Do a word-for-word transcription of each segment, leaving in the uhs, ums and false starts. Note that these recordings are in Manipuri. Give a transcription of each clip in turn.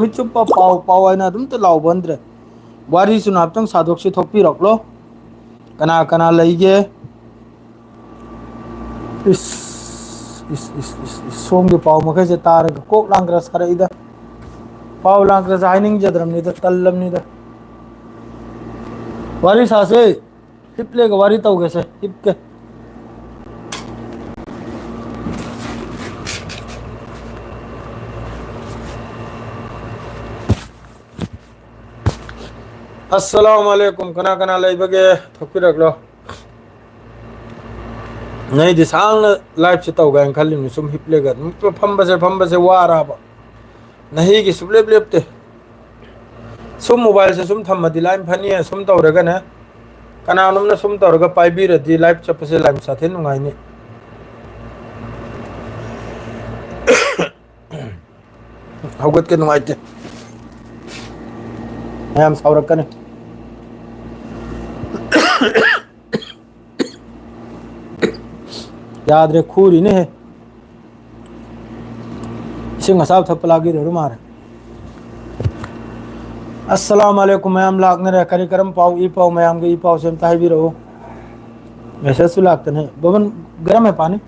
ꯅꯨꯃꯤꯠ ꯆꯨꯞꯄ ꯄꯥꯎ ꯄꯥꯎ ꯍꯥꯏꯅ ꯑꯗꯨꯝꯇ ꯂꯥꯎꯕ ꯍꯟꯗ꯭ꯔꯦ꯫ ꯋꯥꯔꯤꯁꯨ ꯉꯥꯏꯍꯥꯛꯇꯪ ꯁꯥꯗꯣꯛꯁꯤ, ꯊꯣꯛꯄꯤꯔꯛꯂꯣ꯫ ꯀꯅꯥ ꯀꯅꯥ ꯂꯩꯒꯦ? ꯏꯁ, ꯏꯁ, ꯏꯁ, ꯏꯁ, ꯏꯁ, ꯁꯣꯝꯒꯤ ꯄꯥꯎ ꯃꯈꯩꯁꯦ ꯇꯥꯔꯒ ꯀꯣꯛ ꯂꯥꯡꯈ꯭ꯔ ꯁꯥꯔꯛꯏꯗ꯫ ꯄꯥꯎ ꯂꯥꯡꯈ꯭ꯔꯁꯦ ꯍꯥꯏꯅꯤꯡꯖꯗ꯭ꯔꯕꯅꯤꯗ, ꯇꯜꯂꯕꯅꯤꯗ꯫ ꯋꯥꯔꯤ ꯁꯥꯁꯦ꯫ ꯍꯤꯞꯂꯒ ꯋꯥꯔꯤ ꯇꯧꯒꯦꯁꯦ, ꯍꯤꯞꯀꯦ꯫ ꯑꯁꯂꯥꯃꯨ ꯑꯂꯩꯀꯨꯝ꯫ ꯀꯅꯥ ꯀꯅꯥ ꯂꯩꯕꯒꯦ? ꯊꯣꯛꯄꯤꯔꯛꯂꯣ꯫ ꯅꯩꯗꯤ ꯁꯥꯡꯅ live ꯁꯦ ꯇꯧꯒꯦ ꯍꯥꯏꯅ ꯈꯜꯂꯤꯕꯅꯤ꯫ ꯁꯨꯝ ꯍꯤꯞꯂꯒ ꯑꯗꯨꯝ ꯐꯝꯕꯁꯦ, ꯐꯝꯕꯁꯦ ꯋꯥꯔꯕ꯫ ꯅꯍꯤꯒꯤ ꯁꯨꯡꯂꯦꯞ ꯂꯦꯞꯇꯦ꯫ ꯁꯨꯝ mobile ꯁꯦ ꯁꯨꯝ ꯊꯝꯃꯗꯤ line ꯐꯅꯤ, ꯁꯨꯝ ꯇꯧꯔꯒꯅꯦ꯫ ꯀꯅꯥꯅꯣꯝꯅ ꯁꯨꯝ ꯇꯧꯔꯒ ꯄꯥꯏꯕꯤꯔꯗꯤ live ꯆꯠꯄꯁꯦ ꯂꯥꯏꯃ ꯁꯥꯊꯤ ꯅꯨꯡꯉꯥꯏꯅꯤ꯫ ꯍꯧꯒꯠꯀꯦ, ꯅꯨꯡꯉꯥꯏꯇꯦ꯫ ꯃꯌꯥꯝ ꯁꯥꯎꯔꯛꯀꯅꯤ꯫ ꯌꯥꯗ꯭ꯔꯦ, ꯈꯨꯔꯤꯅꯦꯍꯦ꯫ ꯏꯁꯤꯡ ꯑꯁꯥꯕ ꯊꯛꯄ ꯂꯥꯛꯀꯦ ꯇꯧꯔ ꯃꯥꯜꯂꯦ꯫ ꯑꯁꯂꯥꯃꯨ ꯑꯂꯩꯀꯨꯝ꯫ ꯃꯌꯥꯝ ꯂꯥꯛꯅꯔꯦ꯫ ꯀꯔꯤ ꯀꯔꯝ ꯄꯥꯎ, ꯏ ꯄꯥꯎ, ꯃꯌꯥꯝꯒꯤ ꯏ ꯄꯥꯎꯁꯦ ꯑꯝꯇ ꯍꯥꯏꯕꯤꯔꯛꯎ꯫ Message ꯁꯨ ꯂꯥꯛꯇꯅꯦ꯫ ꯕꯕꯟ, ꯒꯔꯝ ꯍꯦ ꯄꯥꯅꯤ꯫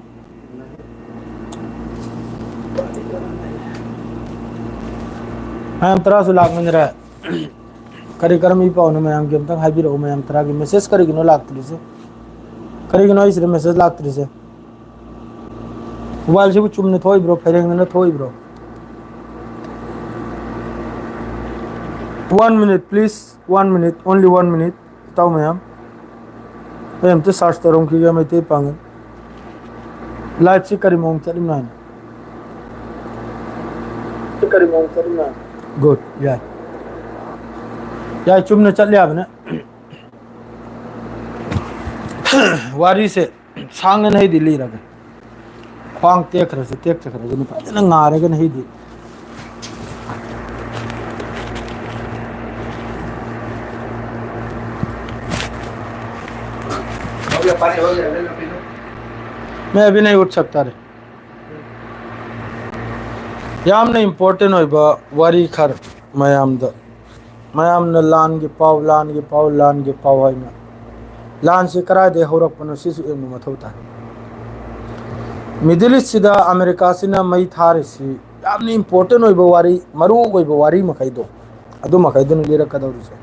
ꯃꯌꯥꯝ ꯇꯔꯥꯁꯨ ꯂꯥꯛꯃꯤꯟꯅꯔꯦ꯫ ꯀꯔꯤ ꯀꯔꯝ ꯏ ꯄꯥꯎꯅꯣ ꯃꯌꯥꯝꯒꯤ ꯑꯝꯇꯪ ꯍꯥꯏꯕꯤꯔꯛꯎ꯫ ꯃꯌꯥꯝ ꯇꯔꯥꯒꯤ message ꯀꯔꯤꯒꯤꯅꯣ ꯂꯥꯛꯇ꯭ꯔꯤꯁꯦ? ꯀꯔꯤꯒꯤꯅꯣ ꯑꯩꯁꯤꯗ message ꯂꯥꯛꯇ꯭ꯔꯤꯁꯦ? Mobile ꯁꯤꯕꯨ ꯆꯨꯝꯅ ꯊꯣꯛꯏꯕ꯭ꯔꯣ, ꯐꯩꯔꯦꯡꯗꯅ ꯊꯣꯛꯏꯕ꯭ꯔꯣ? One minute, please, one minute, only one minute, ꯏꯇꯥꯎ ꯃꯌꯥꯝ꯫ ꯑꯩ ꯑꯝꯇ search ꯇꯧꯔꯝꯈꯤꯒꯦ ꯃꯩꯇꯩ ꯄꯥꯉꯜ꯫ Live ꯁꯤ ꯀꯔꯤ ꯃꯑꯣꯡ ꯆꯠꯂꯤꯕꯅꯣ ꯍꯥꯏꯅ꯫ ꯁꯤ ꯀꯔꯤ ꯃꯑꯣꯡ ꯆꯠꯂꯤꯕꯅꯣ? Good, ꯌꯥꯏ꯫ ꯌꯥꯏ, ꯆꯨꯝꯅ ꯆꯠꯂꯤ ꯍꯥꯏꯕꯅꯦ꯫ ꯋꯥꯔꯤꯁꯦ ꯁꯥꯡꯅ ꯅꯍꯩꯗꯤ ꯂꯤꯔꯒꯦ꯫ ꯈ꯭ꯋꯥꯡ ꯇꯦꯛꯈ꯭ꯔꯁꯨ ꯇꯦꯛꯆꯈ꯭ꯔꯁꯨ ꯐꯖꯅ ꯉꯥꯏꯔꯒ ꯅꯍꯩꯗꯤ꯫ मैं अभी नहीं उठ सकता रे। ꯌꯥꯝꯅ important ꯑꯣꯏꯕ ꯋꯥꯔꯤ ꯈꯔ ꯃꯌꯥꯝꯗ, ꯃꯌꯥꯝꯅ "ꯂꯥꯟꯒꯤ ꯄꯥꯎ, ꯂꯥꯟꯒꯤ ꯄꯥꯎ, ꯂꯥꯟꯒꯤ ꯄꯥꯎ" ꯍꯥꯏꯅ, ꯂꯥꯟꯁꯤ ꯀꯗꯥꯏꯗꯒꯤ ꯍꯧꯔꯛꯄꯅꯣ ꯁꯤꯁꯨ ꯌꯦꯡꯕ ꯃꯊꯧ ꯇꯥꯏ꯫ Middle East ꯁꯤꯗ ꯑꯃꯦꯔꯤꯀꯥꯁꯤꯅ ꯃꯩ ꯊꯥꯔꯤꯁꯤ ꯌꯥꯝꯅ important ꯑꯣꯏꯕ ꯋꯥꯔꯤ, ꯃꯔꯨ ꯑꯣꯏꯕ ꯋꯥꯔꯤ ꯃꯈꯩꯗꯣ, ꯑꯗꯨ ꯃꯈꯩꯗꯨꯅ ꯂꯤꯔꯛꯀꯗꯧꯔꯤꯁꯦ꯫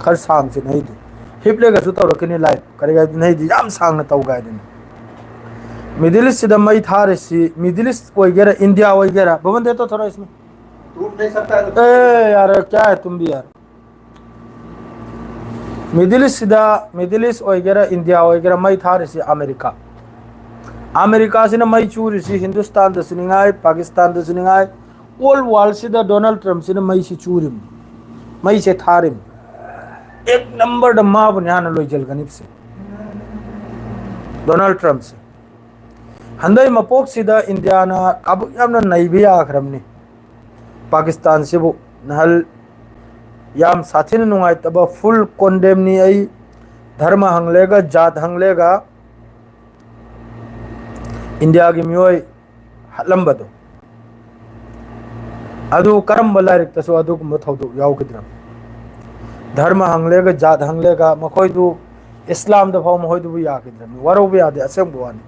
ꯈꯔ ꯁꯥꯡꯁꯤꯅ ꯑꯩꯗꯤ ꯍꯤꯞꯂꯒꯁꯨ ꯇꯧꯔꯛꯀꯅꯤ live, ꯀꯔꯤ ꯍꯥꯏꯗꯅ ꯑꯩꯗꯤ ꯌꯥꯝ ꯁꯥꯡꯅ ꯇꯧꯒꯦ ꯍꯥꯏꯗꯅ꯫ Middle East ꯁꯤꯗ ꯃꯩ ꯊꯥꯔꯤꯁꯤ, Middle East ꯑꯣꯏꯒꯦꯔꯥ, ꯏꯟꯗꯤꯌꯥ ꯑꯣꯏꯒꯦꯔꯥ, ꯕꯕꯟꯗꯦ ꯇꯣ ꯊꯣꯔꯛꯏꯁꯤꯅ꯫ ꯑꯦ ꯌꯥꯔꯦ, ꯀꯌꯥ ꯍꯥꯏ ꯇꯨꯝꯕꯤ ꯌꯥꯔꯦ꯫ Middle East ꯁꯤꯗ, Middle East ꯑꯣꯏꯒꯦꯔꯥ, ꯏꯟꯗꯤꯌꯥ ꯑꯣꯏꯒꯦꯔꯥ, ꯃꯩ ꯊꯥꯔꯤꯁꯤ ꯑꯃꯦꯔꯤꯀꯥ꯫ ꯑꯃꯦꯔꯤꯀꯥꯁꯤꯅ ꯃꯩ ꯆꯨꯔꯤꯁꯤ ꯍꯤꯟꯗꯨꯁꯇꯥꯟꯗꯁꯨ ꯅꯤꯡꯉꯥꯏ, ꯄꯥꯀꯤꯁꯇꯥꯟꯗꯁꯨ ꯅꯤꯡꯉꯥꯏ, all world ꯁꯤꯗ ꯗꯣꯅꯥꯜꯗ ꯇ꯭ꯔꯝꯞꯁꯤꯅ ꯃꯩꯁꯤ ꯆꯨꯔꯤꯕꯅꯤ, ꯃꯩꯁꯦ ꯊꯥꯔꯤꯕꯅꯤ꯫ ꯑꯦꯛ ꯅꯝꯕꯔꯗ ꯃꯥꯕꯨꯅꯤ ꯍꯥꯟꯅ ꯂꯣꯏꯖꯤꯟꯒꯅꯤꯕꯁꯦ, ꯗꯣꯅꯥꯜꯗ ꯇ꯭ꯔꯝꯞꯁꯦ꯫ ꯍꯟꯗꯛ ꯃꯄꯣꯛꯁꯤꯗ ꯏꯟꯗꯤꯌꯥꯅ ꯀꯥꯕꯛ ꯌꯥꯝꯅ ꯅꯩꯕ ꯌꯥꯈ꯭ꯔꯕꯅꯤ꯫ ꯄꯥꯀꯤꯁꯇꯥꯟꯁꯤꯕꯨ ꯅꯍꯜ ꯌꯥꯝ ꯁꯥꯊꯤꯅ ꯅꯨꯡꯉꯥꯏꯇꯕ full condemn ꯅꯤ ꯑꯩ꯫ ꯙꯔꯃ ꯍꯪꯂꯦꯒ, ꯖꯥꯠ ꯍꯪꯂꯦꯒ ꯏꯟꯗꯤꯌꯥꯒꯤ ꯃꯤꯑꯣꯏ ꯍꯥꯠꯂꯝꯕꯗꯣ, ꯑꯗꯨ ꯀꯔꯝꯕ ꯂꯥꯏꯔꯤꯛꯇꯁꯨ ꯑꯗꯨꯒꯨꯝꯕ ꯊꯧꯗꯣꯛ ꯌꯥꯎꯈꯤꯗ꯭ꯔꯕ? ꯙꯔꯃ ꯍꯪꯂꯦꯒ, ꯖꯥꯠ ꯍꯪꯂꯦꯒ, ꯃꯈꯣꯏꯗꯨ ꯏꯁꯂꯥꯝꯗ ꯐꯥꯎ ꯃꯈꯣꯏꯗꯨꯕꯨ ꯌꯥꯈꯤꯗ꯭ꯔꯕꯅꯤ꯫ ꯋꯥꯔꯧꯕ ꯌꯥꯗꯦ, ꯑꯁꯦꯡꯕ ꯋꯥꯅꯤ꯫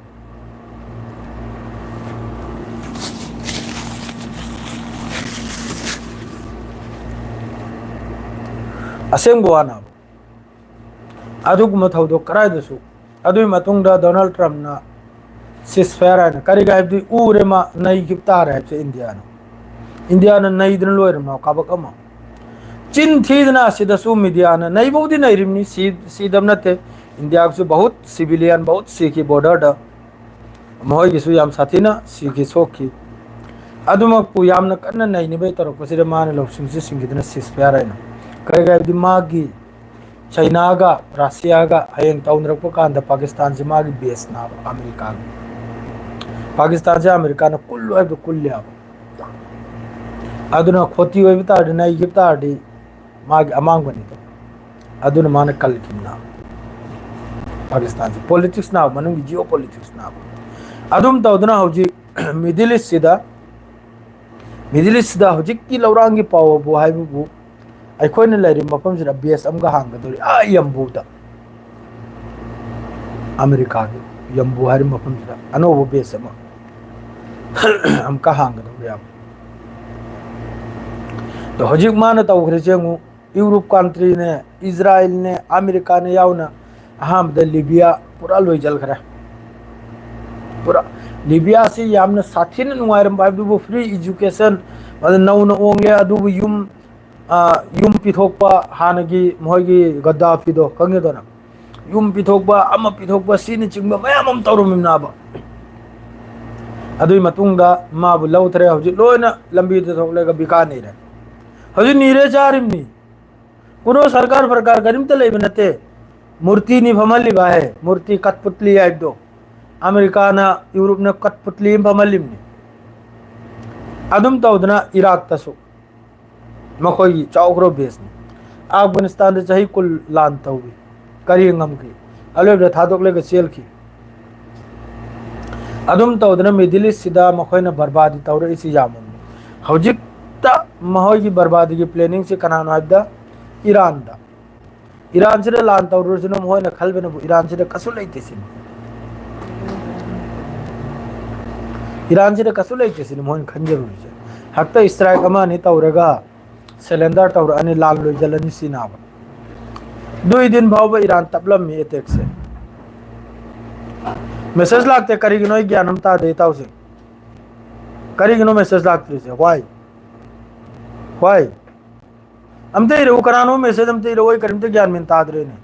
ꯑꯁꯦꯡꯕ ꯋꯥꯅ ꯑꯗꯨꯒꯨꯝꯕ ꯊꯧꯗꯣꯛ ꯀꯗꯥꯏꯗꯁꯨ꯫ ꯑꯗꯨꯒꯤ ꯃꯇꯨꯡꯗ ꯗꯣꯅꯥꯜꯗ ꯇ꯭ꯔꯝꯞꯅ ceasefire ꯍꯥꯏꯅ, ꯀꯔꯤꯒꯤ ꯍꯥꯏꯕꯗꯤ ꯎꯔꯦ ꯃꯥ ꯅꯩꯈꯤꯕ ꯇꯥꯔꯦ ꯍꯥꯏꯕꯁꯦ ꯏꯟꯗꯤꯌꯥꯅ꯫ ꯏꯟꯗꯤꯌꯥꯅ ꯅꯩꯗꯅ ꯂꯣꯏꯔꯝꯃꯣ ꯀꯥꯕꯛ ꯑꯃ꯫ ꯆꯤꯟ ꯊꯤꯗꯅ ꯑꯁꯤꯗꯁꯨ ꯃꯤꯗꯤꯌꯥꯅ ꯅꯩꯕꯕꯨꯗꯤ ꯅꯩꯔꯤꯕꯅꯤ, ꯁꯤ-, ꯁꯤꯗꯕ ꯅꯠꯇꯦ꯫ ꯏꯟꯗꯤꯌꯥꯒꯤꯁꯨ ꯕꯍꯨꯠ civilian ꯕꯍꯨꯠ ꯁꯤꯈꯤ border ꯗ, ꯃꯈꯣꯏꯒꯤꯁꯨ ꯌꯥꯝ ꯁꯥꯊꯤꯅ ꯁꯤꯈꯤ ꯁꯣꯛꯈꯤ꯫ ꯑꯗꯨꯃꯛꯄꯨ ꯌꯥꯝꯅ ꯀꯟꯅ ꯅꯩꯅꯕꯩ ꯇꯧꯔꯛꯄꯁꯤꯗ ꯃꯥꯅ ꯂꯧꯁꯤꯡꯁꯤ ꯁꯤꯡꯈꯤꯗꯅ ceasefire ꯍꯥꯏꯅ꯫ ꯀꯔꯤꯒꯤ ꯍꯥꯏꯕꯗꯤ ꯃꯥꯒꯤ ꯆꯩꯅꯥꯒ ꯔꯁꯤꯌꯥꯒ ꯍꯌꯦꯡ ꯇꯧꯅꯔꯛꯄ ꯀꯥꯟꯗ ꯄꯥꯀꯤꯁꯇꯥꯟꯁꯤ ꯃꯥꯒꯤ base ꯅꯥꯕ ꯑꯃꯦꯔꯤꯀꯥꯒꯤ꯫ ꯄꯥꯀꯤꯁꯇꯥꯟꯁꯦ ꯑꯃꯦꯔꯤꯀꯥꯅ ꯀꯨꯜꯂꯨ ꯍꯥꯏꯕꯗꯨ ꯀꯨꯜꯂꯦ ꯍꯥꯏꯕ꯫ ꯑꯗꯨꯅ ꯈꯣꯇꯤ ꯑꯣꯏꯕ ꯇꯥꯔꯗꯤ, ꯅꯩꯈꯤꯕ ꯇꯥꯔꯗꯤ ꯃꯥꯒꯤ ꯑꯃꯥꯡꯕꯅꯤꯗꯣ꯫ ꯑꯗꯨꯅ ꯃꯥꯅ ꯀꯜꯈꯤꯕꯅ ꯄꯥꯀꯤꯁꯇꯥꯟꯁꯦ꯫ Politics ꯅꯥꯕ, ꯃꯅꯨꯡꯒꯤ geo politics ꯅꯥꯕ꯫ ꯑꯗꯨꯝ ꯇꯧꯗꯅ ꯍꯧꯖꯤꯛ Middle East ꯁꯤꯗ Middle East ꯁꯤꯗ ꯍꯧꯖꯤꯛꯀꯤ ꯂꯧꯔꯥꯡꯒꯤ ꯄꯥꯎ ꯍꯥꯏꯕꯨ, ꯑꯩꯈꯣꯏꯅ ꯂꯩꯔꯤꯕ ꯃꯐꯝꯁꯤꯗ base ꯑꯃꯒ ꯍꯥꯡꯒꯗꯧꯔꯤ, ꯑꯥ ꯌꯝꯕꯨꯗ, ꯑꯃꯦꯔꯤꯀꯥꯒꯤ ꯌꯝꯕꯨ ꯍꯥꯏꯔꯤꯕ ꯃꯐꯝꯁꯤꯗ ꯑꯅꯧꯕ base ꯑꯃ ꯑꯃꯨꯛꯀ ꯍꯥꯡꯒꯗꯧꯔꯤ ꯍꯥꯏꯕ꯫ ꯑꯗꯣ ꯍꯧꯖꯤꯛ ꯃꯥꯅ ꯇꯧꯈ꯭ꯔꯤꯁꯦ ꯌꯦꯡꯉꯨ, ꯌꯨꯔꯣꯞ countryꯅꯦ, ꯏꯖꯔꯥꯏꯜꯅꯦ, ꯑꯃꯦꯔꯤꯀꯥꯅꯦ ꯌꯥꯎꯅ ꯑꯍꯥꯟꯕꯗ ꯂꯤꯕꯤꯌꯥ ꯄꯨꯔꯥ ꯂꯣꯏꯁꯤꯟꯈ꯭ꯔꯦ꯫ ꯄꯨꯔꯥ ꯂꯤꯕꯤꯌꯥꯁꯤ ꯌꯥꯝꯅ ꯁꯥꯊꯤꯅ ꯅꯨꯡꯉꯥꯏꯔꯝꯕ ꯍꯥꯏꯕꯗꯨꯕꯨ, free education, ꯑꯗ ꯅꯧꯅ ꯑꯣꯡꯂꯦ, ꯑꯗꯨꯕꯨ ꯌꯨꯝ, ꯑ, ꯌꯨꯝ ꯄꯤꯊꯣꯛꯄ, ꯍꯥꯟꯅꯒꯤ ꯃꯈꯣꯏꯒꯤ ꯒꯗꯥꯐꯤꯗꯣ ꯈꯪꯉꯦꯗꯅ, ꯌꯨꯝ ꯄꯤꯊꯣꯛꯄ, ꯑꯃ ꯄꯤꯊꯣꯛꯄ, ꯁꯤꯅꯆꯤꯡꯕ ꯃꯌꯥꯝ ꯑꯃ ꯇꯧꯔꯝꯃꯤꯕꯅꯦꯕ꯫ ꯑꯗꯨꯒꯤ ꯃꯇꯨꯡꯗ ꯃꯥꯕꯨ ꯂꯧꯊꯔꯦ, ꯍꯧꯖꯤꯛ ꯂꯣꯏꯅ ꯂꯝꯕꯤꯗ ꯊꯣꯛꯂꯒ ꯕꯤꯀꯥ ꯅꯤꯔꯦ꯫ ꯍꯧꯖꯤꯛ ꯅꯤꯔꯦ ꯆꯥꯔꯤꯕꯅꯤ꯫ ꯀꯨꯅꯣ ꯁꯔꯀꯥꯔ ꯐꯔꯀꯥꯔ ꯀꯔꯤꯝꯇ ꯂꯩꯕ ꯅꯠꯇꯦ꯫ ꯃꯨꯔꯇꯤꯅꯤ ꯐꯝꯍꯜꯂꯤꯕ ꯍꯥꯏ, ꯃꯨꯔꯇꯤ ꯀꯠꯄꯨꯠꯂꯤ ꯍꯥꯏꯕꯗꯣ꯫ ꯑꯃꯦꯔꯤꯀꯥꯅ, ꯌꯨꯔꯣꯞꯅ ꯀꯠꯄꯨꯠꯂꯤ ꯑꯃ ꯐꯝꯍꯜꯂꯤꯕꯅꯤ꯫ ꯑꯗꯨꯝ ꯇꯧꯗꯅ ꯏꯔꯥꯛꯇꯁꯨ ꯃꯈꯣꯏꯒꯤ ꯆꯥꯎꯈ꯭ꯔꯕ baseꯅꯤ꯫ ꯑꯐꯒꯥꯅꯤꯁꯇꯥꯟꯗ ꯆꯍꯤ ꯀꯨꯟ ꯂꯥꯟ ꯇꯧꯏ, ꯀꯔꯤ ꯉꯝꯈꯤ? ꯑꯂꯣꯏꯕꯗ ꯊꯥꯗꯣꯛꯂꯒ ꯆꯦꯜꯈꯤ꯫ ꯑꯗꯨꯝ ꯇꯧꯗꯅ Middle East ꯁꯤꯗ ꯃꯈꯣꯏꯅ ꯕꯔꯕꯥꯗꯤ ꯇꯧꯔꯛꯏꯁꯤ ꯌꯥꯝꯃꯝꯃꯤ꯫ ꯍꯧꯖꯤꯛꯇ ꯃꯈꯣꯏꯒꯤ ꯕꯔꯕꯥꯗꯤꯒꯤ planningꯁꯤ ꯀꯅꯥꯅꯣ ꯍꯥꯏꯕꯗ, ꯏꯔꯥꯟꯗ꯫ ꯏꯔꯥꯟꯁꯤꯗ ꯂꯥꯟ ꯇꯧꯔꯨꯔꯁꯤꯅ ꯃꯈꯣꯏꯅ ꯈꯜꯕꯅꯕꯨ ꯏꯔꯥꯟꯁꯤꯗ ꯀꯩꯁꯨ ꯂꯩꯇꯦ ꯁꯤꯅꯤ꯫ ꯏꯔꯥꯟꯁꯤꯗ ꯀꯩꯁꯨ ꯂꯩꯇꯦ ꯁꯤꯅꯤ ꯃꯈꯣꯏꯅ ꯈꯟꯖꯔꯨꯔꯤꯁꯦ꯫ ꯍꯦꯛꯇ strike ꯑꯃ ꯑꯅꯤ ꯇꯧꯔꯒ surrender ꯇꯧꯔꯛꯑꯅꯤ, ꯂꯥꯟ ꯂꯣꯏꯁꯤꯜꯂꯅꯤ ꯁꯤꯅꯦꯕ꯫ ꯑꯗꯨꯏ ꯗꯤꯟ ꯐꯥꯎꯕ ꯏꯔꯥꯟ ꯇꯞꯂꯝꯃꯤ attackꯁꯦ꯫ Message ꯂꯥꯛꯇꯦ, ꯀꯔꯤꯒꯤꯅꯣ ꯑꯩ ꯒ꯭ꯌꯥꯟ ꯑꯃ ꯇꯥꯗꯦ ꯏꯇꯥꯎꯁꯦ꯫ ꯀꯔꯤꯒꯤꯅꯣ message ꯂꯥꯛꯇ꯭ꯔꯤꯁꯦ? Why? Why? ꯑꯝꯇ ꯏꯔꯛꯎ, ꯀꯅꯥꯅꯣ message ꯑꯝꯇ ꯏꯔꯛꯎ, ꯑꯩ ꯀꯔꯤꯝꯇ ꯒ꯭ꯌꯥꯟ ꯃꯦꯟ ꯇꯥꯗ꯭ꯔꯦꯅꯦ꯫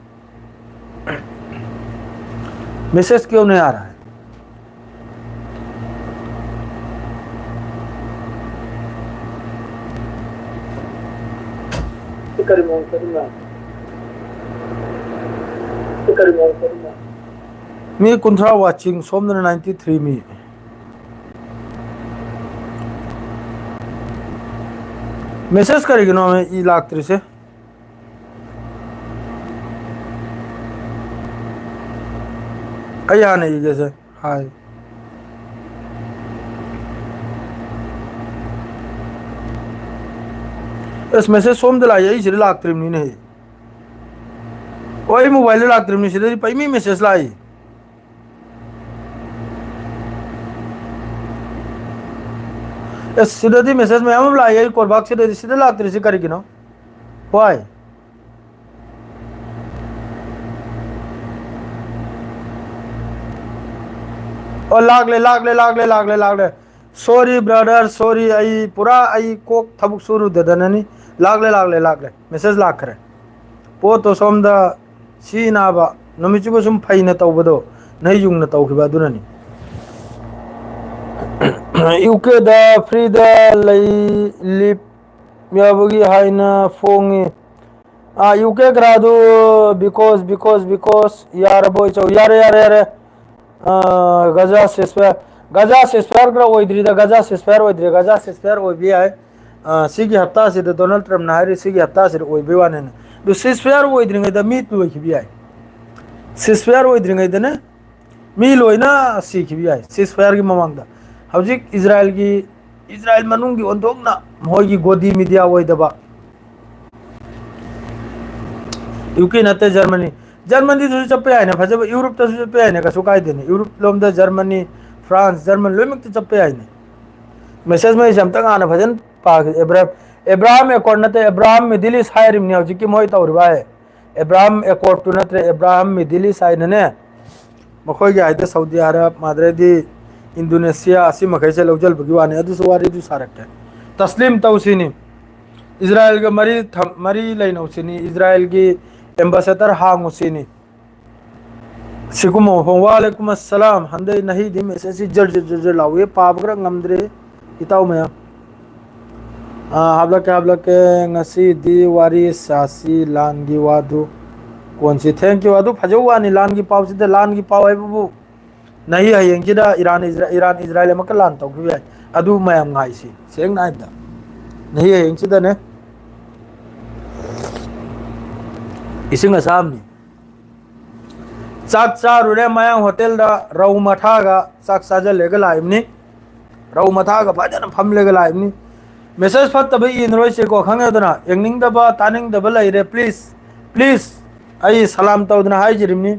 Message क्यों नहीं आ रहा है? ꯁꯤ ꯀꯔꯤ ꯃꯑꯣꯡ ꯆꯠꯂꯤꯅꯣ? ꯁꯤ ꯀꯔꯤ ꯃꯑꯣꯡ ꯆꯠꯂꯤꯅꯣ? ꯃꯤ ꯀꯨꯟꯊ꯭ꯔꯥ watching, ꯁꯣꯝꯗꯅ ninety three ꯃꯤ꯫ Message ꯀꯔꯤꯒꯤꯅꯣ ꯏ ꯂꯥꯛꯇ꯭ꯔꯤꯁꯦ? ꯑꯩ ꯍꯥꯟꯅ ꯏꯒꯦꯁꯦ꯫ Hi. ꯑꯁ, ꯃꯦꯁꯦꯖ ꯁꯣꯝꯗ ꯂꯥꯛꯏ, ꯑꯩ ꯁꯤꯗ ꯂꯥꯛꯇ꯭ꯔꯤꯕꯅꯤꯅꯦ꯫ ꯑꯣ, ꯑꯩ ꯃꯣꯕꯥꯏꯜꯗ ꯂꯥꯛꯇ꯭ꯔꯤꯕꯅꯤ, ꯁꯤꯗꯗꯤ ꯄꯩꯃꯤ ꯃꯦꯁꯦꯖ ꯂꯥꯛꯏ꯫ ꯑꯁ, ꯁꯤꯗꯗꯤ ꯃꯦꯁꯦꯖ ꯃꯌꯥꯝ ꯑꯃ ꯂꯥꯛꯏ, ꯑꯩ ꯀꯣꯜꯕꯥꯛꯁꯤꯗꯗꯤ, ꯁꯤꯗ ꯂꯥꯛꯇ꯭ꯔꯤꯁꯤ ꯀꯔꯤꯒꯤꯅꯣ? Why? ꯑꯣ, ꯂꯥꯛꯂꯦ, ꯂꯥꯛꯂꯦ, ꯂꯥꯛꯂꯦ, ꯂꯥꯛꯂꯦ, ꯂꯥꯛꯂꯦ꯫ Sorry brother, sorry, ꯑꯩ ꯄꯨꯔꯥ, ꯑꯩ ꯀꯣꯛ ꯊꯕꯛ ꯁꯨꯔꯨꯗꯗꯅꯅꯤ꯫ ꯂꯥꯛꯂꯦ, ꯂꯥꯛꯂꯦ, ꯂꯥꯛꯂꯦ, ꯃꯦꯁꯦꯖ ꯂꯥꯛꯈ꯭ꯔꯦ꯫ ꯄꯣꯠꯇꯣ ꯁꯣꯝꯗ ꯁꯤ ꯅꯥꯕ ꯅꯨꯃꯤꯠꯁꯤꯕꯨ ꯁꯨꯝ ꯐꯩꯅ ꯇꯧꯕꯗꯣ, ꯅꯍꯩ ꯌꯨꯡꯅ ꯇꯧꯈꯤꯕ ꯑꯗꯨꯅꯅꯤ꯫ ꯌꯨ ꯀꯦꯗ ꯐ꯭ꯔꯤꯗ ꯂꯩ, ꯂꯤꯞ ꯌꯥꯕꯒꯤ ꯍꯥꯏꯅ ꯐꯣꯡꯉꯤ꯫ ꯑꯥ, ꯌꯨ ꯀꯦ ꯈꯔꯗꯨ, because, because, because, ꯌꯥꯔꯕꯣ, ꯏꯆꯧ? ꯌꯥꯔꯦ, ꯌꯥꯔꯦ, ꯌꯥꯔꯦ꯫ ꯑꯥ, ꯒꯖꯥ ceasefire, ꯒꯖꯥ ceasefire ꯈꯔ ꯑꯣꯏꯗ꯭ꯔꯤꯗ, ꯒꯖꯥ ceasefire ꯑꯣꯏꯗ꯭ꯔꯤ, ꯒꯖꯥ ceasefire ꯑꯣꯏꯕ ꯌꯥꯏ꯫ ꯑꯥ, ꯁꯤꯒꯤ ꯍꯞꯇꯥꯁꯤꯗ ꯗꯣꯅꯥꯜꯗ ꯇ꯭ꯔꯝꯞꯅ ꯍꯥꯏꯔꯤ, ꯁꯤꯒꯤ ꯍꯞꯇꯥꯁꯤꯗ ꯑꯣꯏꯕꯩ ꯋꯥꯅꯦꯅ꯫ ꯑꯗꯨ ceasefire ꯑꯣꯏꯗ꯭ꯔꯤꯉꯩꯗ ꯃꯤ ꯂꯣꯏꯈꯤꯕ ꯌꯥꯏ꯫ Ceasefire ꯑꯣꯏꯗ꯭ꯔꯤꯉꯩꯗꯅꯦ ꯃꯤ ꯂꯣꯏꯅ ꯁꯤꯈꯤꯕ ꯌꯥꯏ ceasefireꯒꯤ ꯃꯃꯥꯡꯗ꯫ ꯍꯧꯖꯤꯛ ꯏꯖꯔꯥꯏꯜꯒꯤ, ꯏꯖꯔꯥꯏꯜ ꯃꯅꯨꯡꯒꯤ ꯑꯣꯟꯊꯣꯛꯅ ꯃꯈꯣꯏꯒꯤ ꯒꯣꯗꯤ ꯃꯤꯗꯤꯌꯥ ꯑꯣꯏꯗꯕ, ꯌꯨ ꯀꯦ ꯅꯠꯇꯦ, ꯖꯔꯃꯅꯤ꯫ ꯖꯔꯃꯅꯤꯗꯁꯨ ꯆꯠꯄ ꯌꯥꯏꯅꯦ, ꯐꯖꯕ ꯌꯨꯔꯣꯞꯇꯁꯨ ꯆꯠꯄ ꯌꯥꯏꯅꯦ, ꯀꯩꯁꯨ ꯀꯥꯏꯗꯦꯅꯦ꯫ ꯌꯨꯔꯣꯞ ꯂꯣꯝꯗ ꯖꯔꯃꯅꯤ, ꯐ꯭ꯔꯥꯟꯁ, ꯖꯔꯃꯟ ꯂꯣꯏꯅꯃꯛꯇ ꯆꯠꯄ ꯌꯥꯏꯅꯦ꯫ ꯃꯦꯁꯦꯖ ꯃꯩꯁꯦ ꯑꯝꯇ ꯉꯥꯟꯅ ꯐꯖꯅ ꯄꯥꯒꯦ꯫ ꯑꯦꯕ꯭ꯔꯥ-, ꯑꯦꯕ꯭ꯔꯥꯍꯥꯝ ꯑꯦꯀꯣꯔꯗ ꯅꯠꯇꯦ, ꯑꯦꯕ꯭ꯔꯥꯍꯥꯝ ꯃꯤꯗꯤꯜ ꯏꯁ ꯍꯥꯏꯔꯤꯕꯅꯤ ꯍꯧꯖꯤꯛꯀꯤ ꯃꯣꯏ ꯇꯧꯔꯤꯕ ꯍꯥꯏ꯫ ꯑꯦꯕ꯭ꯔꯥꯍꯥꯝ ꯑꯦꯀꯣꯔꯗꯇꯨ ꯅꯠꯇ꯭ꯔꯦ, ꯑꯦꯕ꯭ꯔꯥꯍꯥꯝ ꯃꯤꯗꯤꯜ ꯏꯁ ꯍꯥꯏꯅꯅꯦ꯫ ꯃꯈꯣꯏꯒꯤ ꯍꯥꯏꯗ ꯁꯥꯎꯗꯤ ꯑꯔꯕ, ꯃꯥꯗ꯭ꯔꯦꯗꯤ ꯏꯟꯗꯣꯅꯦꯁꯤꯌꯥ, ꯑꯁꯤ ꯃꯈꯩꯁꯦ ꯂꯧꯖꯜꯕꯒꯤ ꯋꯥꯅꯤ꯫ ꯑꯗꯨꯁꯨ ꯋꯥꯔꯤꯗꯨ ꯁꯥꯔꯛꯀꯦ꯫ ꯇꯁꯂꯤꯝ ꯇꯧꯁꯤꯅꯤ꯫ ꯏꯖꯔꯥꯏꯜꯒ ꯃꯔꯤ ꯊꯝ-, ꯃꯔꯤ ꯂꯩꯅꯧꯁꯤꯅꯤ꯫ ꯏꯖꯔꯥꯏꯜꯒꯤ ꯑꯦꯝꯕꯥꯁꯦꯗꯔ ꯍꯥꯡꯉꯨꯁꯤꯅꯤ꯫ ꯁꯤꯒꯨꯝꯕ ꯃꯐꯝ, ꯋꯥꯂꯦꯀꯨꯝ ꯑꯁꯂꯥꯝ꯫ ꯍꯟꯗꯛ ꯅꯍꯤꯗꯤ ꯃꯦꯁꯦꯖꯁꯤ ꯖꯔ ꯖꯔ ꯖꯔ ꯖꯔ ꯂꯥꯎꯏ, ꯄꯥꯕ ꯈꯔ ꯉꯝꯗ꯭ꯔꯦ ꯏꯇꯥꯎ ꯃꯌꯥꯝ꯫ ꯑꯥ, ꯍꯥꯞꯂꯛꯀꯦ, ꯍꯥꯞꯂꯛꯀꯦ꯫ ꯉꯁꯤꯗꯤ ꯋꯥꯔꯤ ꯁꯥꯁꯤ ꯂꯥꯟꯒꯤ ꯋꯥꯗꯨ ꯀꯣꯟꯁꯤ꯫ Thank you꯫ ꯑꯗꯨ ꯐꯖꯕ ꯋꯥꯅꯤ, ꯂꯥꯟꯒꯤ ꯄꯥꯎꯁꯤꯗ, ꯂꯥꯟꯒꯤ ꯄꯥꯎ ꯍꯥꯏꯕꯕꯨ ꯅꯍꯤ ꯍꯌꯦꯡꯁꯤꯗ ꯏꯔꯥꯟ, ꯏꯖꯔꯥ-, ꯏꯔꯥꯟ ꯏꯖꯔꯥꯏꯜ ꯑꯃꯨꯛꯀ ꯂꯥꯟ ꯇꯧꯈꯤꯕ ꯌꯥꯏ꯫ ꯑꯗꯨ ꯃꯌꯥꯝ ꯉꯥꯏꯁꯤ꯫ ꯁꯦꯡꯅ ꯍꯥꯏꯕꯗ ꯅꯍꯤ ꯍꯌꯦꯡꯁꯤꯗꯅꯦ ꯏꯁꯤꯡ ꯑꯁꯥꯕꯅꯤ꯫ ꯆꯥꯛ ꯆꯥꯔꯨꯔꯦ ꯃꯌꯥꯡ ꯍꯣꯇꯦꯜꯗ, ꯔꯧ ꯃꯊꯥꯒ ꯆꯥꯛ ꯆꯥꯖꯜꯂꯦꯒ ꯂꯥꯛꯏꯕꯅꯤ꯫ ꯔꯧ ꯃꯊꯥꯒ ꯐꯖꯅ ꯐꯝꯂꯦꯒ ꯂꯥꯛꯏꯕꯅꯤ꯫ Message ꯐꯠꯇꯕ ꯏꯅꯔꯣꯏꯁꯦꯀꯣ, ꯈꯪꯉꯦꯗꯅ? ꯌꯦꯡꯅꯤꯡꯗꯕ, ꯇꯥꯅꯤꯡꯗꯕ ꯂꯩꯔꯦ, please, please, ꯑꯩ ꯁꯂꯥꯝ ꯇꯧꯗꯅ ꯍꯥꯏꯖꯔꯤꯕꯅꯤ꯫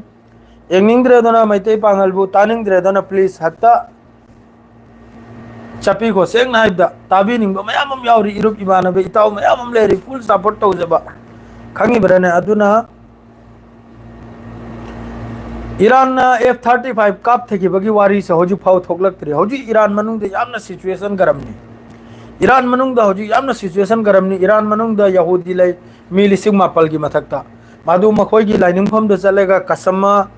ꯌꯦꯡꯅꯤꯡꯗ꯭ꯔꯦꯗꯅ ꯃꯩꯇꯩ ꯄꯥꯉꯜꯕꯨ, ꯇꯥꯅꯤꯡꯗ꯭ꯔꯦꯗꯅ please ꯍꯦꯛꯇ ꯆꯠꯄꯤꯈꯣ꯫ ꯁꯦꯡꯅ ꯍꯥꯏꯕꯗ, ꯇꯥꯕꯤꯅꯤꯡꯕ ꯃꯌꯥꯝ ꯑꯃ ꯌꯥꯎꯔꯤ, ꯏꯔꯨꯞ ꯏꯃꯥꯟꯅꯕ ꯏꯇꯥꯎ ꯃꯌꯥꯝ ꯑꯃ ꯂꯩꯔꯤ, full support ꯇꯧꯖꯕ, ꯈꯪꯉꯤꯕ꯭ꯔꯥꯅꯦ? ꯑꯗꯨꯅ ꯏꯔꯥꯟꯅ F thirty five ꯀꯥꯞꯊꯈꯤꯕꯒꯤ ꯋꯥꯔꯤꯁꯦ ꯍꯧꯖꯤꯛ ꯐꯥꯎ ꯊꯣꯛꯂꯛꯇ꯭ꯔꯤ꯫ ꯍꯧꯖꯤꯛ ꯏꯔꯥꯟ ꯃꯅꯨꯡꯗ ꯌꯥꯝꯅ situation ꯒꯔꯝꯅꯤ꯫ ꯏꯔꯥꯟ ꯃꯅꯨꯡꯗ ꯍꯧꯖꯤꯛ ꯌꯥꯝꯅ situation ꯒꯔꯝꯅꯤ꯫ ꯏꯔꯥꯟ ꯃꯅꯨꯡꯗ ꯌꯍꯨꯗꯤ ꯂꯩ, ꯃꯤ ꯂꯤꯁꯤꯡ ꯃꯥꯄꯜꯒꯤ ꯃꯊꯛꯇ꯫ ꯃꯗꯨ ꯃꯈꯣꯏꯒꯤ ꯂꯥꯏꯅꯤꯡꯐꯝꯗ ꯆꯠꯂꯒ ꯀꯁꯝꯃ,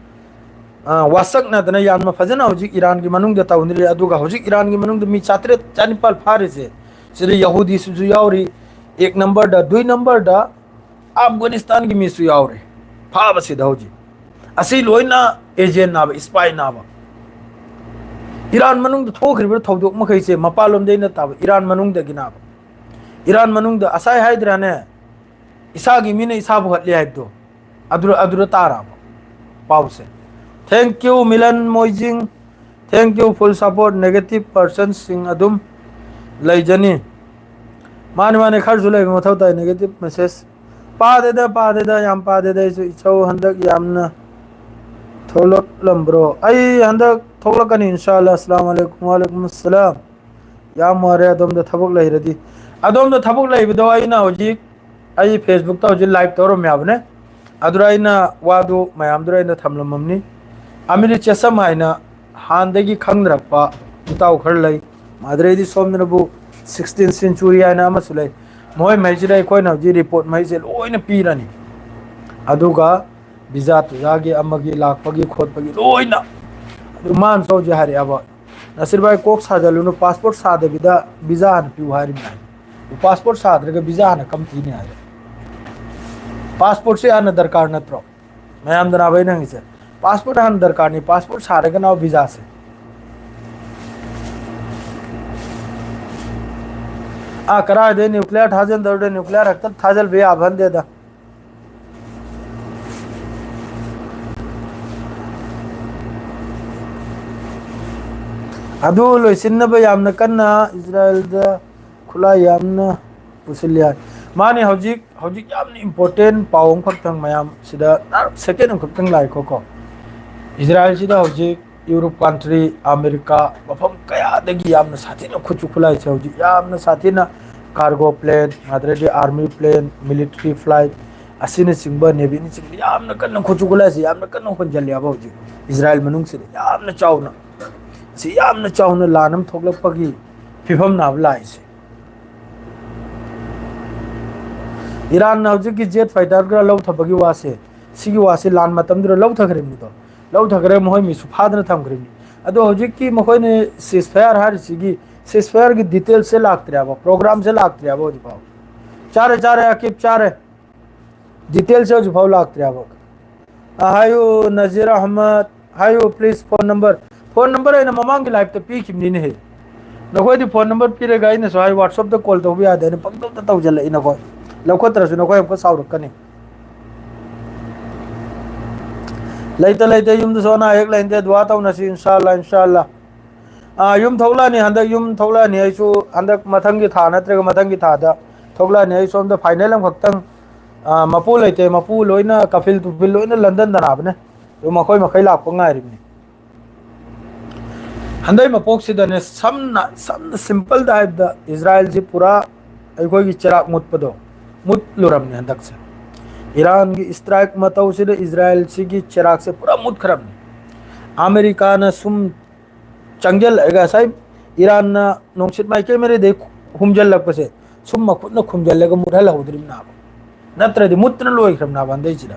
ꯑ, ꯋꯥꯁꯛꯅꯗꯅ ꯌꯥꯝꯅ ꯐꯖꯅ ꯍꯧꯖꯤꯛ ꯏꯔꯥꯟꯒꯤ ꯃꯅꯨꯡꯗ ꯇꯧꯅꯔꯤ꯫ ꯑꯗꯨꯒ ꯍꯧꯖꯤꯛ ꯏꯔꯥꯟꯒꯤ ꯃꯅꯨꯡꯗ ꯃꯤ ꯆꯥꯇ꯭ꯔꯦꯠ ꯆꯥꯅꯤꯄꯥꯜ ꯐꯥꯔꯤꯁꯦ, ꯁꯤꯗ ꯌꯍꯨꯗꯤꯁꯤꯁꯨ ꯌꯥꯎꯔꯤ, ꯑꯦꯛ ꯅꯝꯕꯔꯗ, ꯗꯨꯏ ꯅꯝꯕꯔꯗ ꯑꯐꯒꯥꯅꯤꯁꯇꯥꯟꯒꯤ ꯃꯤꯁꯨ ꯌꯥꯎꯔꯤ ꯐꯥꯕꯁꯤꯗ ꯍꯧꯖꯤꯛ꯫ ꯑꯁꯤ ꯂꯣꯏꯅ ꯑꯦꯖꯦꯟ ꯅꯥꯕ, ꯏꯁꯄꯥꯏ ꯅꯥꯕ꯫ ꯏꯔꯥꯟ ꯃꯅꯨꯡꯗ ꯊꯣꯛꯈ꯭ꯔꯤꯕ ꯊꯧꯗꯣꯛ ꯃꯈꯩꯁꯦ ꯃꯄꯥꯟꯂꯣꯝꯗꯩ ꯅꯠꯇꯕ, ꯏꯔꯥꯟ ꯃꯅꯨꯡꯗꯒꯤ ꯅꯥꯕ꯫ ꯏꯔꯥꯟ ꯃꯅꯨꯡꯗ ꯑꯁꯥꯏ ꯍꯥꯏꯗ꯭ꯔꯥꯅꯦ, ꯏꯁꯥꯒꯤ ꯃꯤꯅ ꯏꯁꯥꯕꯨ ꯍꯠꯂꯤ ꯍꯥꯏꯕꯗꯣ, ꯑꯗꯨ, ꯑꯗꯨꯗ ꯇꯥꯔꯕ ꯄꯥꯎꯁꯦ꯫ Thank you, Milan Moijing. Thank you, full support꯫ Negative personꯁꯤꯡ ꯑꯗꯨꯝ ꯂꯩꯖꯅꯤ꯫ ꯃꯥꯅꯦ, ꯃꯥꯅꯦ, ꯈꯔꯁꯨ ꯂꯩꯕ ꯃꯊꯧ ꯇꯥꯏ negative message꯫ ꯄꯥꯗꯦꯗ, ꯄꯥꯗꯦꯗ, ꯌꯥꯝ ꯄꯥꯗꯦꯗ ꯑꯩꯁꯨ꯫ ꯏꯆꯧ ꯍꯟꯗꯛ ꯌꯥꯝꯅ ꯊꯣꯛꯂꯛꯂꯝꯕ꯭ꯔꯣ? ꯑꯩ ꯍꯟꯗꯛ ꯊꯣꯛꯂꯛꯀꯅꯤ, ꯏꯟꯁꯥꯜꯂꯥ꯫ ꯑꯁꯂꯥꯝ ꯑꯂꯩꯀꯨꯝ꯫ ꯋꯥꯂꯩꯀꯨꯝ ꯑꯁꯂꯥꯝ꯫ ꯌꯥꯝ ꯋꯥꯔꯦ, ꯑꯗꯣꯝꯗ ꯊꯕꯛ ꯂꯩꯔꯗꯤ꯫ ꯑꯗꯣꯝꯗ ꯊꯕꯛ ꯂꯩꯕꯗꯣ ꯑꯩꯅ ꯍꯧꯖꯤꯛ ꯑꯩ Facebookꯇ ꯍꯧꯖꯤꯛ live ꯇꯧꯔꯝꯃꯦ ꯍꯥꯏꯕꯅꯦ꯫ ꯑꯗꯨꯗ ꯑꯩꯅ ꯋꯥꯗꯨ ꯃꯌꯥꯝꯗꯨꯗ ꯑꯩꯅ ꯊꯝꯂꯝꯃꯝꯅꯤ꯫ ꯑꯃꯤꯔꯤ ꯆꯦꯁꯝ ꯍꯥꯏꯅ ꯍꯥꯟꯅꯗꯒꯤ ꯈꯪꯅꯔꯛꯄ ꯏꯇꯥꯎ ꯈꯔ ꯂꯩ꯫ ꯃꯗꯨꯗꯩꯗꯤ ꯁꯣꯝꯗꯅꯕꯨ sixteenth century ꯍꯥꯏꯅ ꯑꯃꯁꯨ ꯂꯩ꯫ ꯃꯈꯣꯏ ꯃꯩꯁꯤꯗ ꯑꯩꯈꯣꯏꯅ ꯍꯧꯖꯤꯛ report ꯃꯩꯁꯦ ꯂꯣꯏꯅ ꯄꯤꯔꯅꯤ꯫ ꯑꯗꯨꯒ visa ꯇꯨꯖꯥꯒꯤ ꯑꯃꯒꯤ ꯂꯥꯛꯄꯒꯤ ꯈꯣꯠꯄꯒꯤ ꯂꯣꯏꯅ꯫ ꯑꯗꯨ ꯃꯥꯅꯁꯨ ꯍꯧꯖꯤꯛ ꯍꯥꯏꯔꯛꯑꯦꯕ, "ꯅꯁꯤꯔ ꯚꯥꯏ, ꯀꯣꯛ ꯁꯥꯖꯜꯂꯨꯅꯨ, passport ꯁꯥꯗꯕꯤꯗ visa ꯍꯥꯟꯅ ꯄꯤꯌꯨ" ꯍꯥꯏꯔꯤꯕꯅꯤ꯫ Passport ꯁꯥꯗ꯭ꯔꯒ visa ꯍꯥꯟꯅ ꯀꯝ ꯄꯤꯅꯤ ꯍꯥꯏꯔꯦ? Passportꯁꯦ ꯍꯥꯟꯅ ꯗꯔꯀꯥꯔ ꯅꯠꯇ꯭ꯔꯣ? ꯃꯌꯥꯝꯗꯅ ꯑꯩꯅ ꯍꯪꯉꯤꯁꯦ, passport ꯍꯥꯟꯅ ꯗꯔꯀꯥꯔꯅꯤ, passport ꯁꯥꯔꯒꯅ visaꯁꯦ꯫ ꯑꯥ, ꯀꯔꯥꯏꯗꯩ nuclear ꯊꯥꯖꯤꯟꯗꯧꯔꯦ? Nuclear ꯍꯦꯛꯇ ꯊꯥꯖꯤꯟꯕ ꯌꯥꯕ ꯍꯟꯗꯦꯗ꯫ ꯑꯗꯨ ꯂꯣꯏꯁꯤꯟꯅꯕ ꯌꯥꯝꯅ ꯀꯟꯅ ꯏꯖꯔꯥꯌꯦꯜꯗ ꯈꯨꯠꯂꯥꯏ ꯌꯥꯝꯅ ꯄꯨꯁꯤꯜꯂꯤ ꯍꯥꯏ꯫ ꯃꯥꯅꯤ, ꯍꯧꯖꯤꯛ, ꯍꯧꯖꯤꯛ ꯌꯥꯝꯅ important ꯄꯥꯎ ꯑꯃꯈꯛꯇꯪ ꯃꯌꯥꯝ ꯁꯤꯗ, second ꯑꯃꯈꯛꯇꯪ ꯂꯥꯛꯏꯀꯣ꯫ ꯏꯖꯔꯥꯌꯦꯜꯁꯤꯗ ꯍꯧꯖꯤꯛ ꯌꯨꯔꯣꯞ country, ꯑꯃꯦꯔꯤꯀꯥ, ꯃꯐꯝ ꯀꯌꯥꯗꯒꯤ ꯌꯥꯝꯅ ꯁꯥꯊꯤꯅ ꯈꯨꯠꯁꯨ ꯈꯨꯠꯂꯥꯏꯁꯦ ꯍꯧꯖꯤꯛ ꯌꯥꯝꯅ ꯁꯥꯊꯤꯅ cargo plane, ꯑꯗꯨꯗꯒꯤ army plane, military flight ꯑꯁꯤꯅꯆꯤꯡꯕ, navyꯅꯆꯤꯡꯕ ꯌꯥꯝꯅ ꯀꯟꯅ ꯈꯨꯠꯁꯨ ꯈꯨꯠꯂꯥꯏꯁꯦ ꯌꯥꯝꯅ ꯀꯟꯅ ꯍꯣꯟꯖꯜꯂꯦꯕ ꯍꯧꯖꯤꯛ ꯏꯖꯔꯥꯌꯦꯜ ꯃꯅꯨꯡꯁꯤꯗ ꯌꯥꯝꯅ ꯆꯥꯎꯅ꯫ ꯑꯁꯤ ꯌꯥꯝꯅ ꯆꯥꯎꯅ ꯂꯥꯟ ꯑꯃ ꯊꯣꯛꯂꯛꯄꯒꯤ ꯐꯤꯕꯝꯅꯦꯕ ꯂꯥꯛꯏꯁꯦ꯫ ꯏꯔꯥꯟꯅ ꯍꯧꯖꯤꯛꯀꯤ jet fighter ꯈꯔ ꯂꯧꯊꯕꯒꯤ ꯋꯥꯁꯦ, ꯁꯤꯒꯤ ꯋꯥꯁꯦ ꯂꯥꯟ ꯃꯇꯝꯗꯨꯗ ꯂꯧꯊꯈ꯭ꯔꯤꯕꯅꯤꯗꯣ꯫ ꯂꯧꯊꯈ꯭ꯔꯦ, ꯃꯈꯣꯏ ꯃꯤꯁꯨ ꯐꯥꯗꯅ ꯊꯝꯈ꯭ꯔꯤꯕꯅꯤ꯫ ꯑꯗꯣ ꯍꯧꯖꯤꯛꯀꯤ ꯃꯈꯣꯏꯅ ceasefire ꯍꯥꯏꯔꯤꯁꯤꯒꯤ, ceasefireꯒꯤ detailsꯁꯦ ꯂꯥꯛꯇ꯭ꯔꯦꯕ, programꯁꯦ ꯂꯥꯛꯇ꯭ꯔꯦꯕ ꯍꯧꯖꯤꯛꯐꯥꯎ꯫ ꯆꯥꯔꯦ, ꯆꯥꯔꯦ, ꯑꯀꯤꯞ ꯆꯥꯔꯦ꯫ Detailsꯁꯦ ꯍꯧꯖꯤꯛꯐꯥꯎ ꯂꯥꯛꯇ꯭ꯔꯦꯕ꯫ ꯑ, ꯍꯥꯏꯌꯨ, ꯅꯖꯤꯔ ꯑꯍꯃꯗ, ꯍꯥꯏꯌꯨ, please, phone number꯫ Phone number ꯑꯩꯅ ꯃꯃꯥꯡꯒꯤ liveꯇ ꯄꯤꯈꯤꯕꯅꯤꯅꯦꯍꯦ꯫ ꯅꯈꯣꯏꯗꯤ phone number ꯄꯤꯔꯒ ꯑꯩꯅꯁꯨ ꯍꯥꯏ WhatsAppꯇ call ꯇꯧꯕ ꯌꯥꯗꯦꯅ ꯄꯪꯇꯧꯗ ꯇꯧꯁꯤꯜꯂꯛꯏ ꯅꯈꯣꯏ꯫ ꯂꯧꯈꯠꯇ꯭ꯔꯁꯨ ꯅꯈꯣꯏ ꯑꯃꯨꯛꯀ ꯁꯥꯎꯔꯛꯀꯅꯤ꯫ ꯂꯩꯇ ꯂꯩꯇ ꯌꯨꯝꯗꯁꯨ ꯑꯅꯥ ꯑꯌꯦꯛ ꯂꯩꯇꯦ, ꯗꯨꯋꯥ ꯇꯧꯅꯁꯤ, ꯏꯟꯁꯥ ꯑꯜꯂꯥ, ꯏꯟꯁꯥ ꯑꯜꯂꯥ꯫ ꯑꯥ, ꯌꯨꯝ ꯊꯣꯛꯂꯛꯑꯅꯤ, ꯍꯟꯗꯛ ꯌꯨꯝ ꯊꯣꯛꯂꯛꯑꯅꯤ꯫ ꯑꯩꯁꯨ ꯍꯟꯗꯛ ꯃꯊꯪꯒꯤ ꯊꯥ ꯅꯠꯇ꯭ꯔꯒ ꯃꯊꯪꯒꯤ ꯊꯥꯗ ꯊꯣꯛꯂꯛꯑꯅꯤ꯫ ꯑꯩ ꯁꯣꯝꯗ final ꯑꯃꯈꯛꯇꯪ, ꯑꯥ, ꯃꯄꯨ ꯂꯩꯇꯦ, ꯃꯄꯨ ꯂꯣꯏꯅ ꯀꯐꯤꯜ ꯇꯨꯐꯤꯜ ꯂꯣꯏꯅ ꯂꯟꯗꯟꯗ ꯅꯥꯕꯅꯦ꯫ ꯑꯗꯨ ꯃꯈꯣꯏ ꯃꯈꯩ ꯂꯥꯛꯄ ꯉꯥꯏꯔꯤꯕꯅꯤ꯫ ꯍꯟꯗꯛ ꯃꯄꯣꯛꯁꯤꯗꯅꯦ, ꯁꯝꯅ, ꯁꯝꯅ simpleꯗ ꯍꯥꯏꯕꯗ ꯏꯖꯔꯥꯌꯦꯜꯁꯤ ꯄꯨꯔꯥ ꯑꯩꯈꯣꯏꯒꯤ ꯆꯦꯔꯥꯛ ꯃꯨꯠꯄꯗꯣ, ꯃꯨꯠꯂꯨꯔꯕꯅꯤ ꯍꯟꯗꯛꯁꯦ꯫ ꯏꯔꯥꯟꯒꯤ strike ꯃꯇꯧꯁꯤꯗ ꯏꯖꯔꯥꯌꯦꯜꯁꯤꯒꯤ ꯆꯦꯔꯥꯛꯁꯦ ꯄꯨꯔꯥ ꯃꯨꯠꯈ꯭ꯔꯕꯅꯤ꯫ ꯑꯃꯦꯔꯤꯀꯥꯅ ꯁꯨꯝ ꯆꯪꯁꯤꯜꯂꯛꯑꯒ ꯉꯁꯥꯏ ꯏꯔꯥꯟꯅ ꯅꯣꯡꯆꯤꯠ ꯃꯥꯏꯀꯩ ꯃꯔꯤꯗꯩ ꯍꯨꯝꯖꯤꯜꯂꯛꯄꯁꯦ ꯁꯨꯝ ꯃꯈꯨꯠꯅ ꯈꯨꯝꯖꯤꯜꯂꯒ ꯃꯨꯠꯍꯜꯍꯧꯗ꯭ꯔꯤꯕꯅꯦꯕ꯫ ꯅꯠꯇ꯭ꯔꯗꯤ ꯃꯨꯠꯇꯅ ꯂꯣꯏꯈ꯭ꯔꯕꯅꯦꯕ ꯍꯟꯗꯛꯁꯤꯗ꯫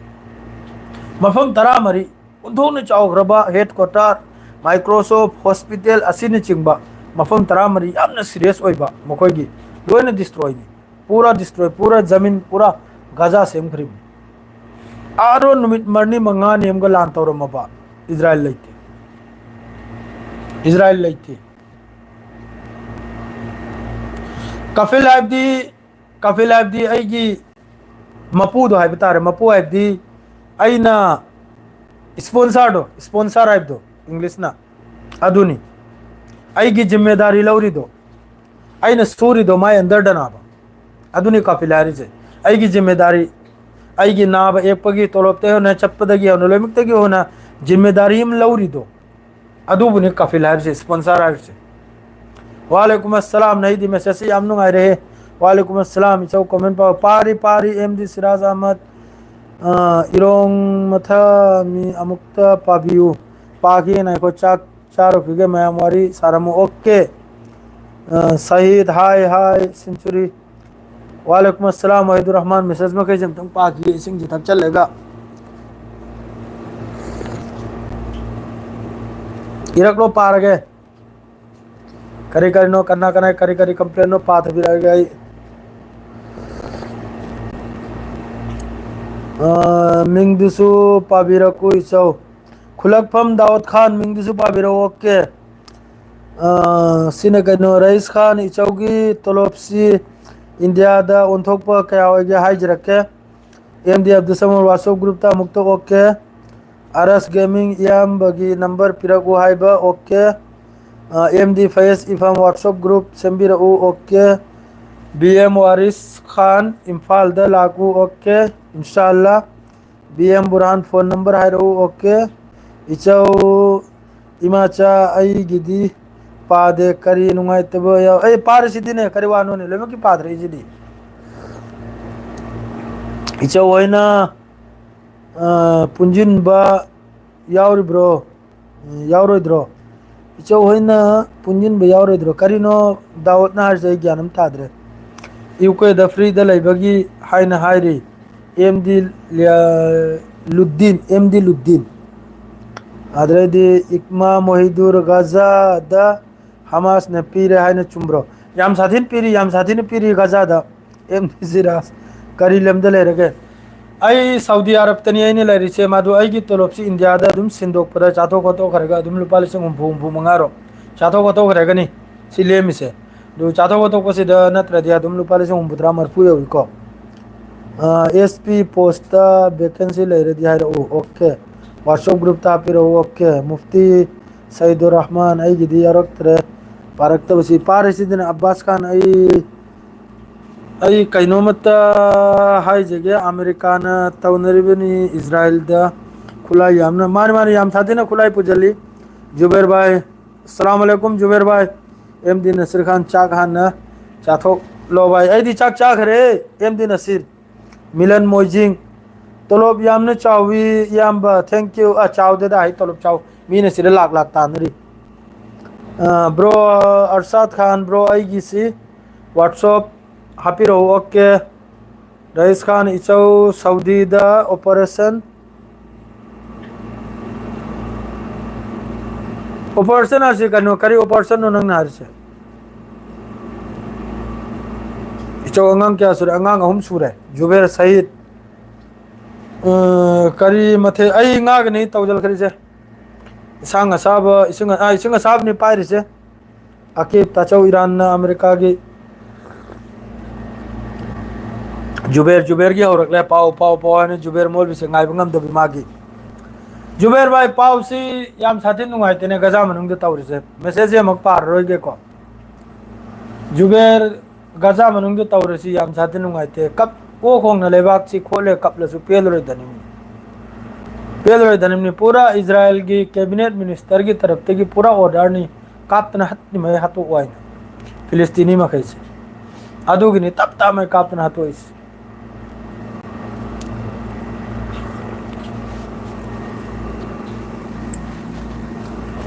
ꯃꯐꯝ ꯇꯔꯥꯃꯔꯤ ꯑꯣꯟꯊꯣꯛꯅ ꯆꯥꯎꯈ꯭ꯔꯕ headquarter, Microsoft, hospital ꯑꯁꯤꯅꯆꯤꯡꯕ ꯃꯐꯝ ꯇꯔꯥꯃꯔꯤ ꯌꯥꯝꯅ serious ꯑꯣꯏꯕ ꯃꯈꯣꯏꯒꯤ ꯂꯣꯏꯅ destroyꯅꯤ꯫ ꯄꯨꯔꯥ destroy, ꯄꯨꯔꯥ ꯖꯃꯤꯟ, ꯄꯨꯔꯥ ꯒꯖꯥ ꯁꯦꯝꯈ꯭ꯔꯤꯕꯅꯤ꯫ ꯑꯥꯔꯣ ꯅꯨꯃꯤꯠ ꯃꯔꯤꯅꯤ ꯃꯉꯥꯅꯤ ꯑꯃꯒ ꯂꯥꯟ ꯇꯧꯔꯝꯃꯕ ꯏꯖꯔꯥꯌꯦꯜ ꯂꯩꯇꯦ꯫ ꯏꯖꯔꯥꯌꯦꯜ ꯂꯩꯇꯦ꯫ ꯀꯐꯤꯜ ꯍꯥꯏꯕꯗꯤ, ꯀꯐꯤꯜ ꯍꯥꯏꯕꯗꯤ ꯑꯩꯒꯤ ꯃꯄꯨꯗꯣ ꯍꯥꯏꯕ ꯇꯥꯔꯦ꯫ ꯃꯄꯨ ꯍꯥꯏꯕꯗꯤ ꯑꯩꯅ sponsorꯗꯣ, sponsor ꯍꯥꯏꯕꯗꯣ Englishꯅ, ꯑꯗꯨꯅꯤ꯫ ꯑꯩꯒꯤ ꯖꯤꯝꯃꯦꯗꯥꯔꯤ ꯂꯧꯔꯤꯗꯣ, ꯑꯩꯅ ꯁꯨꯔꯤꯗꯣ ꯃꯥꯏ ꯑꯟꯗꯔꯗꯅꯥꯕ꯫ ꯑꯗꯨꯅꯤ ꯀꯥꯐꯤꯜ ꯍꯥꯏꯔꯤꯁꯦ꯫ ꯑꯩꯒꯤ ꯖꯤꯝꯃꯦꯗꯥꯔꯤ, ꯑꯩꯒꯤ ꯅꯥꯕ ꯌꯦꯛꯄꯒꯤ ꯇꯣꯂꯣꯞꯇꯒꯤ ꯍꯧꯅ, ꯆꯠꯄꯗꯒꯤ ꯍꯧꯅ, ꯂꯣꯏꯅꯃꯛꯇꯒꯤ ꯍꯧꯅ ꯖꯤꯝꯃꯦꯗꯥꯔꯤ ꯑꯃ ꯂꯧꯔꯤꯗꯣ, ꯑꯗꯨꯕꯨꯅꯤ ꯀꯥꯐꯤꯜ ꯍꯥꯏꯔꯤꯁꯦ, ꯁ꯭ꯄꯣꯟꯁꯔ ꯍꯥꯏꯔꯤꯁꯦ꯫ ꯋꯥꯂꯦꯀꯨꯝ ꯑꯁꯂꯥꯝ, ꯅꯍꯤꯗꯤ ꯃꯦꯁꯦꯖꯁꯤ ꯌꯥꯝ ꯅꯨꯡꯉꯥꯏꯔꯦ꯫ ꯋꯥꯂꯦꯀꯨꯝ ꯑꯁꯂꯥꯝ, ꯏꯆꯧ ꯀꯣꯃꯦꯟ ꯄꯥꯎ ꯄꯥꯔꯤ ꯄꯥꯔꯤ ꯑꯦꯝ ꯗꯤ ꯁꯤꯔꯥꯖ ꯑꯍꯃꯗ, ꯑ, ꯏꯔꯣꯡ ꯃꯊꯥ ꯃꯤ ꯑꯃꯨꯛꯇ ꯄꯥꯕꯤꯌꯨ꯫ ꯄꯥꯈꯤꯒꯦ, ꯉꯥꯏꯈꯣ, ꯆꯥꯛ ꯆꯥꯔꯨꯈꯤꯒꯦ ꯃꯌꯥꯝ, ꯋꯥꯔꯤ ꯁꯥꯔꯝꯃꯨ꯫ ꯑꯣꯀꯦ꯫ ꯑ, ꯁꯍꯤꯗ, ꯍꯥꯏ ꯍꯥꯏ ꯁꯦꯟꯆꯨꯔꯤ꯫ ꯋꯥꯂꯦꯀꯨꯝ ꯑꯁꯂꯥꯝ ꯋꯥꯍꯤꯗꯨꯔ ꯔꯍꯃꯥꯟ, ꯃꯦꯁꯦꯖ ꯃꯈꯩꯁꯦ ꯑꯝꯇꯪ ꯄꯥꯈꯤꯒꯦ, ꯏꯁꯤꯡꯁꯦ ꯊꯛꯆꯜꯂꯒ꯫ ꯏꯔꯛꯂꯣ, ꯄꯥꯔꯒꯦ꯫ ꯀꯔꯤ ꯀꯔꯤꯅꯣ, ꯀꯅꯥ ꯀꯅꯥ ꯀꯔꯤ ꯀꯔꯤ ꯀꯝꯄ꯭ꯂꯦꯟꯅꯣ ꯄꯥꯊꯕꯤꯔꯛꯑꯒꯦ ꯑꯩ꯫ ꯑ, ꯃꯤꯡꯗꯨꯁꯨ ꯄꯥꯕꯤꯔꯛꯎ ꯏꯆꯧ꯫ ꯈꯨꯂꯛꯐꯝ ꯗꯥꯎꯗ ꯈꯥꯟ, ꯃꯤꯡꯗꯨꯁꯨ ꯄꯥꯕꯤꯔꯛꯎ꯫ ꯑꯣꯀꯦ꯫ ꯑ, ꯁꯤꯅ ꯀꯩꯅꯣ, ꯔꯏꯁ ꯈꯥꯟ, ꯏꯆꯧꯒꯤ ꯇꯣꯂꯣꯞꯁꯤ ꯏꯟꯗꯤꯌꯥꯗ ꯑꯣꯟꯊꯣꯛꯄ ꯀꯌꯥ ꯑꯣꯏꯒꯦ ꯍꯥꯏꯖꯔꯛꯀꯦ꯫ ꯑꯦꯝ ꯗꯤ ꯑꯕꯗꯨꯜ ꯁꯃꯗ ꯋꯥꯆꯞ ꯒ꯭ꯔꯨꯞꯇ ꯑꯃꯨꯛꯇ꯫ ꯑꯣꯀꯦ꯫ ꯑꯥꯔ ꯑꯦꯁ ꯒꯦꯃꯤꯡ ꯏꯌꯥꯝꯕꯒꯤ ꯅꯝꯕꯔ ꯄꯤꯔꯛꯎ ꯍꯥꯏꯕ꯫ ꯑꯣꯀꯦ꯫ ꯑ, ꯑꯦꯝ ꯗꯤ ꯐꯌꯦꯁ ꯏꯐꯝ ꯋꯥꯔꯛꯁꯣꯞ ꯒ꯭ꯔꯨꯞ ꯁꯦꯝꯕꯤꯔꯛꯎ꯫ Okay. B M Waris Khan, ꯏꯝꯐꯥꯜꯗ ꯂꯥꯛꯎ꯫ ꯑꯣꯀꯦ꯫ ꯏꯟꯁꯥꯜꯂꯥ꯫ B M Burhan, phone number ꯍꯥꯏꯔꯛꯎ꯫ ꯑꯣꯀꯦ꯫ ꯏꯆꯧ, ꯏꯃꯥꯆꯥ, ꯑꯩꯒꯤꯗꯤ ꯄꯥꯗꯦ꯫ ꯀꯔꯤ ꯅꯨꯡꯉꯥꯏꯇꯕ ꯌꯥꯎ-, ꯑꯩ ꯄꯥꯔꯤꯁꯤꯗꯤꯅꯦ, ꯀꯔꯤ ꯋꯥꯅꯣꯅꯦ? ꯂꯣꯏꯅꯃꯛꯀꯤ ꯄꯥꯗ꯭ꯔꯦ ꯑꯩꯁꯤꯗꯤ꯫ ꯏꯆꯧ ꯍꯣꯏꯅ, ꯑ, ꯄꯨꯟꯁꯤꯟꯕ ꯌꯥꯎꯔꯤꯕ꯭ꯔꯣ? ꯌꯥꯎꯔꯣꯏꯗ꯭ꯔꯣ? ꯏꯆꯧ ꯍꯣꯏꯅ ꯄꯨꯟꯁꯤꯟꯕ ꯌꯥꯎꯔꯣꯏꯗ꯭ꯔꯣ? ꯀꯔꯤꯅꯣ ꯗꯥꯎꯠꯅ ꯍꯥꯏꯔꯤꯁꯦ? ꯑꯩ ꯒ꯭ꯌꯥꯟ ꯑꯃ ꯇꯥꯗ꯭ꯔꯦ꯫ ꯌꯨ ꯀꯦꯗ ꯐ꯭ꯔꯤꯗ ꯂꯩꯕꯒꯤ ꯍꯥꯏꯅ ꯍꯥꯏꯔꯤ꯫ M D Ludin, M D Ludin. ꯑꯗꯨꯗꯩꯗꯤ ꯏꯛꯃꯥ ꯃꯣꯍꯤꯗꯨꯔ ꯒꯖꯥꯗ ꯍꯃꯥꯁꯅ ꯄꯤꯔꯦ ꯍꯥꯏꯅ ꯆꯨꯝꯕ꯭ꯔꯣ? ꯌꯥꯝ ꯁꯥꯊꯤꯅ ꯄꯤꯔꯤ, ꯌꯥꯝ ꯁꯥꯊꯤꯅ ꯄꯤꯔꯤ ꯒꯖꯥꯗ꯫ ꯑꯦꯝ ꯗꯤ ꯁꯤꯔꯥꯖ, ꯀꯔꯤ ꯂꯝꯗ ꯂꯩꯔꯒꯦ? ꯑꯩ ꯁꯥꯎꯗꯤ ꯑꯔꯕꯇꯅꯤ ꯑꯩꯅ ꯂꯩꯔꯤꯁꯦ, ꯃꯗꯨ ꯑꯩꯒꯤ ꯇꯣꯂꯣꯞꯁꯤ ꯏꯟꯗꯤꯌꯥꯗ ꯑꯗꯨꯝ ꯁꯤꯟꯗꯣꯛꯄꯗ ꯆꯥꯊꯣꯛ ꯈꯣꯠꯇꯣꯛꯈ꯭ꯔꯒ ꯑꯗꯨꯝ ꯂꯨꯄꯥ ꯂꯤꯁꯤꯡ ꯍꯨꯝꯐꯨ, ꯍꯨꯝꯐꯨ ꯃꯉꯥꯔꯣ ꯆꯥꯊꯣꯛ ꯈꯣꯠꯇꯣꯛꯈ꯭ꯔꯒꯅꯤ ꯁꯤ ꯂꯦꯝꯃꯤꯁꯦ꯫ ꯑꯗꯨ ꯆꯥꯊꯣꯛ ꯈꯣꯠꯇꯣꯛꯄꯁꯤꯗ ꯅꯠꯇ꯭ꯔꯗꯤ ꯑꯗꯨꯝ ꯂꯨꯄꯥ ꯂꯤꯁꯤꯡ ꯍꯨꯝꯐꯨꯇꯔꯥ, ꯃꯔꯤꯐꯨ ꯌꯧꯏꯀꯣ꯫ ꯑ, ꯑꯦꯁ ꯄꯤ ꯄꯣꯁꯇ ꯚꯦꯀꯦꯟꯁꯤ ꯂꯩꯔꯗꯤ ꯍꯥꯏꯔꯛꯎ꯫ ꯑꯣꯀꯦ꯫ ꯋꯥꯆꯞ ꯒ꯭ꯔꯨꯞꯇ ꯍꯥꯞꯄꯤꯔꯛꯎ꯫ ꯑꯣꯀꯦ꯫ ꯃꯨꯐꯇꯤ ꯁꯩꯗꯨꯔ ꯔꯍꯃꯥꯟ, ꯑꯩꯒꯤꯗꯤ ꯌꯥꯎꯔꯛꯇ꯭ꯔꯦ꯫ ꯄꯥꯔꯛꯇꯕꯁꯤ ꯄꯥꯔꯤꯁꯤꯗꯅ ꯑꯕꯥꯁ ꯈꯥꯟ, ꯑꯩ ꯑꯩ ꯀꯩꯅꯣꯃꯇ ꯍꯥꯏꯖꯒꯦ꯫ ꯑꯃꯦꯔꯤꯀꯥꯅ ꯇꯧꯅꯔꯤꯕꯅꯤ ꯏꯁꯔꯥꯏꯜꯗ ꯈꯨꯠꯂꯥꯏ ꯌꯥꯝꯅ, ꯃꯥꯅꯤ ꯃꯥꯅꯤ, ꯌꯥꯝ ꯁꯥꯊꯤꯅ ꯈꯨꯠꯂꯥꯏ ꯄꯨꯁꯤꯜꯂꯤ꯫ ꯖꯨꯕꯦꯔ ꯚꯥꯏ, ꯑꯁꯂꯥꯝ ꯑꯂꯩꯀꯨꯝ ꯖꯨꯕꯦꯔ ꯚꯥꯏ꯫ ꯑꯦꯝ ꯗꯤ ꯅꯁꯤꯔ ꯈꯥꯟ, ꯆꯥꯛ ꯍꯥꯟꯅ ꯆꯥꯊꯣꯛꯂꯣ ꯚꯥꯏ꯫ ꯑꯩꯗꯤ ꯆꯥꯛ ꯆꯥꯈ꯭ꯔꯦ꯫ ꯑꯦꯝ ꯗꯤ ꯅꯁꯤꯔ, ꯃꯤꯂꯟ ꯃꯣꯏꯖꯤꯡ, ꯇꯣꯂꯣꯞ ꯌꯥꯝꯅ ꯆꯥꯎꯏ ꯏꯌꯥꯝꯕ, thank you꯫ ꯑ, ꯆꯥꯎꯗꯦꯗ, ꯑꯩ ꯇꯣꯂꯣꯞ ꯆꯥꯎ꯫ ꯃꯤꯅ ꯁꯤꯗ ꯂꯥꯛ ꯂꯥꯛ ꯇꯥꯟꯅꯔꯤ꯫ ꯕ꯭ꯔꯣ ꯑꯔꯁꯥꯗ ꯈꯥꯟ, ꯕ꯭ꯔꯣ ꯑꯩꯒꯤꯁꯤ ꯋꯥꯠꯁꯑꯞ ꯍꯥꯞꯄꯤꯔꯛꯎ꯫ ꯑꯣꯀꯦ꯫ ꯔꯏꯁ ꯈꯥꯟ, ꯏꯆꯧ ꯁꯥꯎꯗꯤꯗ ꯑꯣꯄꯔꯦꯁꯟ, ꯑꯣꯄꯔꯦꯁꯟ ꯍꯥꯏꯁꯤ ꯀꯩꯅꯣ? ꯀꯔꯤ ꯑꯣꯄꯔꯦꯁꯟꯅꯣ ꯅꯪꯅ ꯍꯥꯏꯔꯤꯁꯦ? ꯏꯆꯧ, ꯑꯉꯥꯡ ꯀꯌꯥ ꯁꯨꯔꯦ? ꯑꯉꯥꯡ ꯑꯍꯨꯝ ꯁꯨꯔꯦ꯫ ꯖꯨꯕꯦꯔ ꯁꯍꯤꯗ꯫ ꯑ, ꯀꯔꯤ ꯃꯊꯦꯜ? ꯑꯩ ꯉꯥꯒꯅꯤ ꯇꯧꯖꯔꯛꯈ꯭ꯔꯤꯁꯦ꯫ ꯏꯁꯤꯡ ꯑꯁꯥꯕ, ꯏꯁꯤꯡ ꯑ- ꯏꯁꯤꯡ ꯑꯁꯥꯕꯅꯤ ꯄꯥꯏꯔꯤꯁꯦ꯫ ꯑꯀꯤꯞ ꯇꯥꯆꯧ ꯏꯔꯥꯟꯅ ꯑꯃꯦꯔꯤꯀꯥꯒꯤ ꯖꯨꯕꯦꯔ, ꯖꯨꯕꯦꯔꯒꯤ ꯍꯧꯔꯛꯂꯦ꯫ ꯄꯥꯎ, ꯄꯥꯎ, ꯄꯥꯎ ꯍꯥꯏꯅ ꯖꯨꯕꯦꯔ ꯃꯣꯜꯕꯤꯁꯦ ꯉꯥꯏꯕ ꯉꯝꯗꯕꯤ ꯃꯥꯒꯤ꯫ ꯖꯨꯕꯦꯔ ꯚꯥꯏ, ꯄꯥꯎꯁꯤ ꯌꯥꯝ ꯁꯥꯊꯤ ꯅꯨꯡꯉꯥꯏꯇꯦꯅꯦ ꯒꯖꯥ ꯃꯅꯨꯡꯗ ꯇꯧꯔꯤꯁꯦ꯫ ꯃꯦꯁꯦꯖꯁꯦ ꯑꯃꯨꯛ ꯄꯥꯔꯔꯣꯏꯒꯦꯀꯣ꯫ ꯖꯨꯕꯦꯔ, ꯒꯖꯥ ꯃꯅꯨꯡꯗ ꯇꯧꯔꯤꯁꯤ ꯌꯥꯝ ꯁꯥꯊꯤ ꯅꯨꯡꯉꯥꯏꯇꯦ꯫ ꯀꯞ, ꯑꯣ ꯈꯣꯡꯅ ꯂꯩꯕꯥꯛꯁꯤ ꯈꯣꯠꯂꯦ, ꯀꯞꯂꯁꯨ ꯄꯦꯜꯂꯔꯣꯏꯗꯅꯤꯡꯕꯅꯤ꯫ ꯄꯦꯜꯂꯔꯣꯏꯗꯅꯤꯡꯕꯅꯤ꯫ ꯄꯨꯔꯥ ꯏꯁꯔꯥꯏꯜꯒꯤ ꯀꯦꯕꯤꯅꯦꯠ ꯃꯤꯅꯤꯁꯇꯔꯒꯤ ꯇꯔꯞꯇꯒꯤ ꯄꯨꯔꯥ ꯑꯣꯔꯗꯔꯅꯤ꯫ ꯀꯥꯞꯇꯅ ꯍꯠꯇ꯭ꯔꯤꯉꯩ ꯍꯥꯠꯇꯣꯛꯑꯣ ꯍꯥꯏꯅ꯫ ꯐꯤꯂꯤꯁꯇꯤꯅꯤ ꯃꯈꯩꯁꯦ꯫ ꯑꯗꯨꯒꯤꯅꯤ ꯇꯞ ꯇꯞꯅ ꯀꯥꯞꯇꯅ ꯍꯥꯠꯇꯣꯛꯏꯁꯦ꯫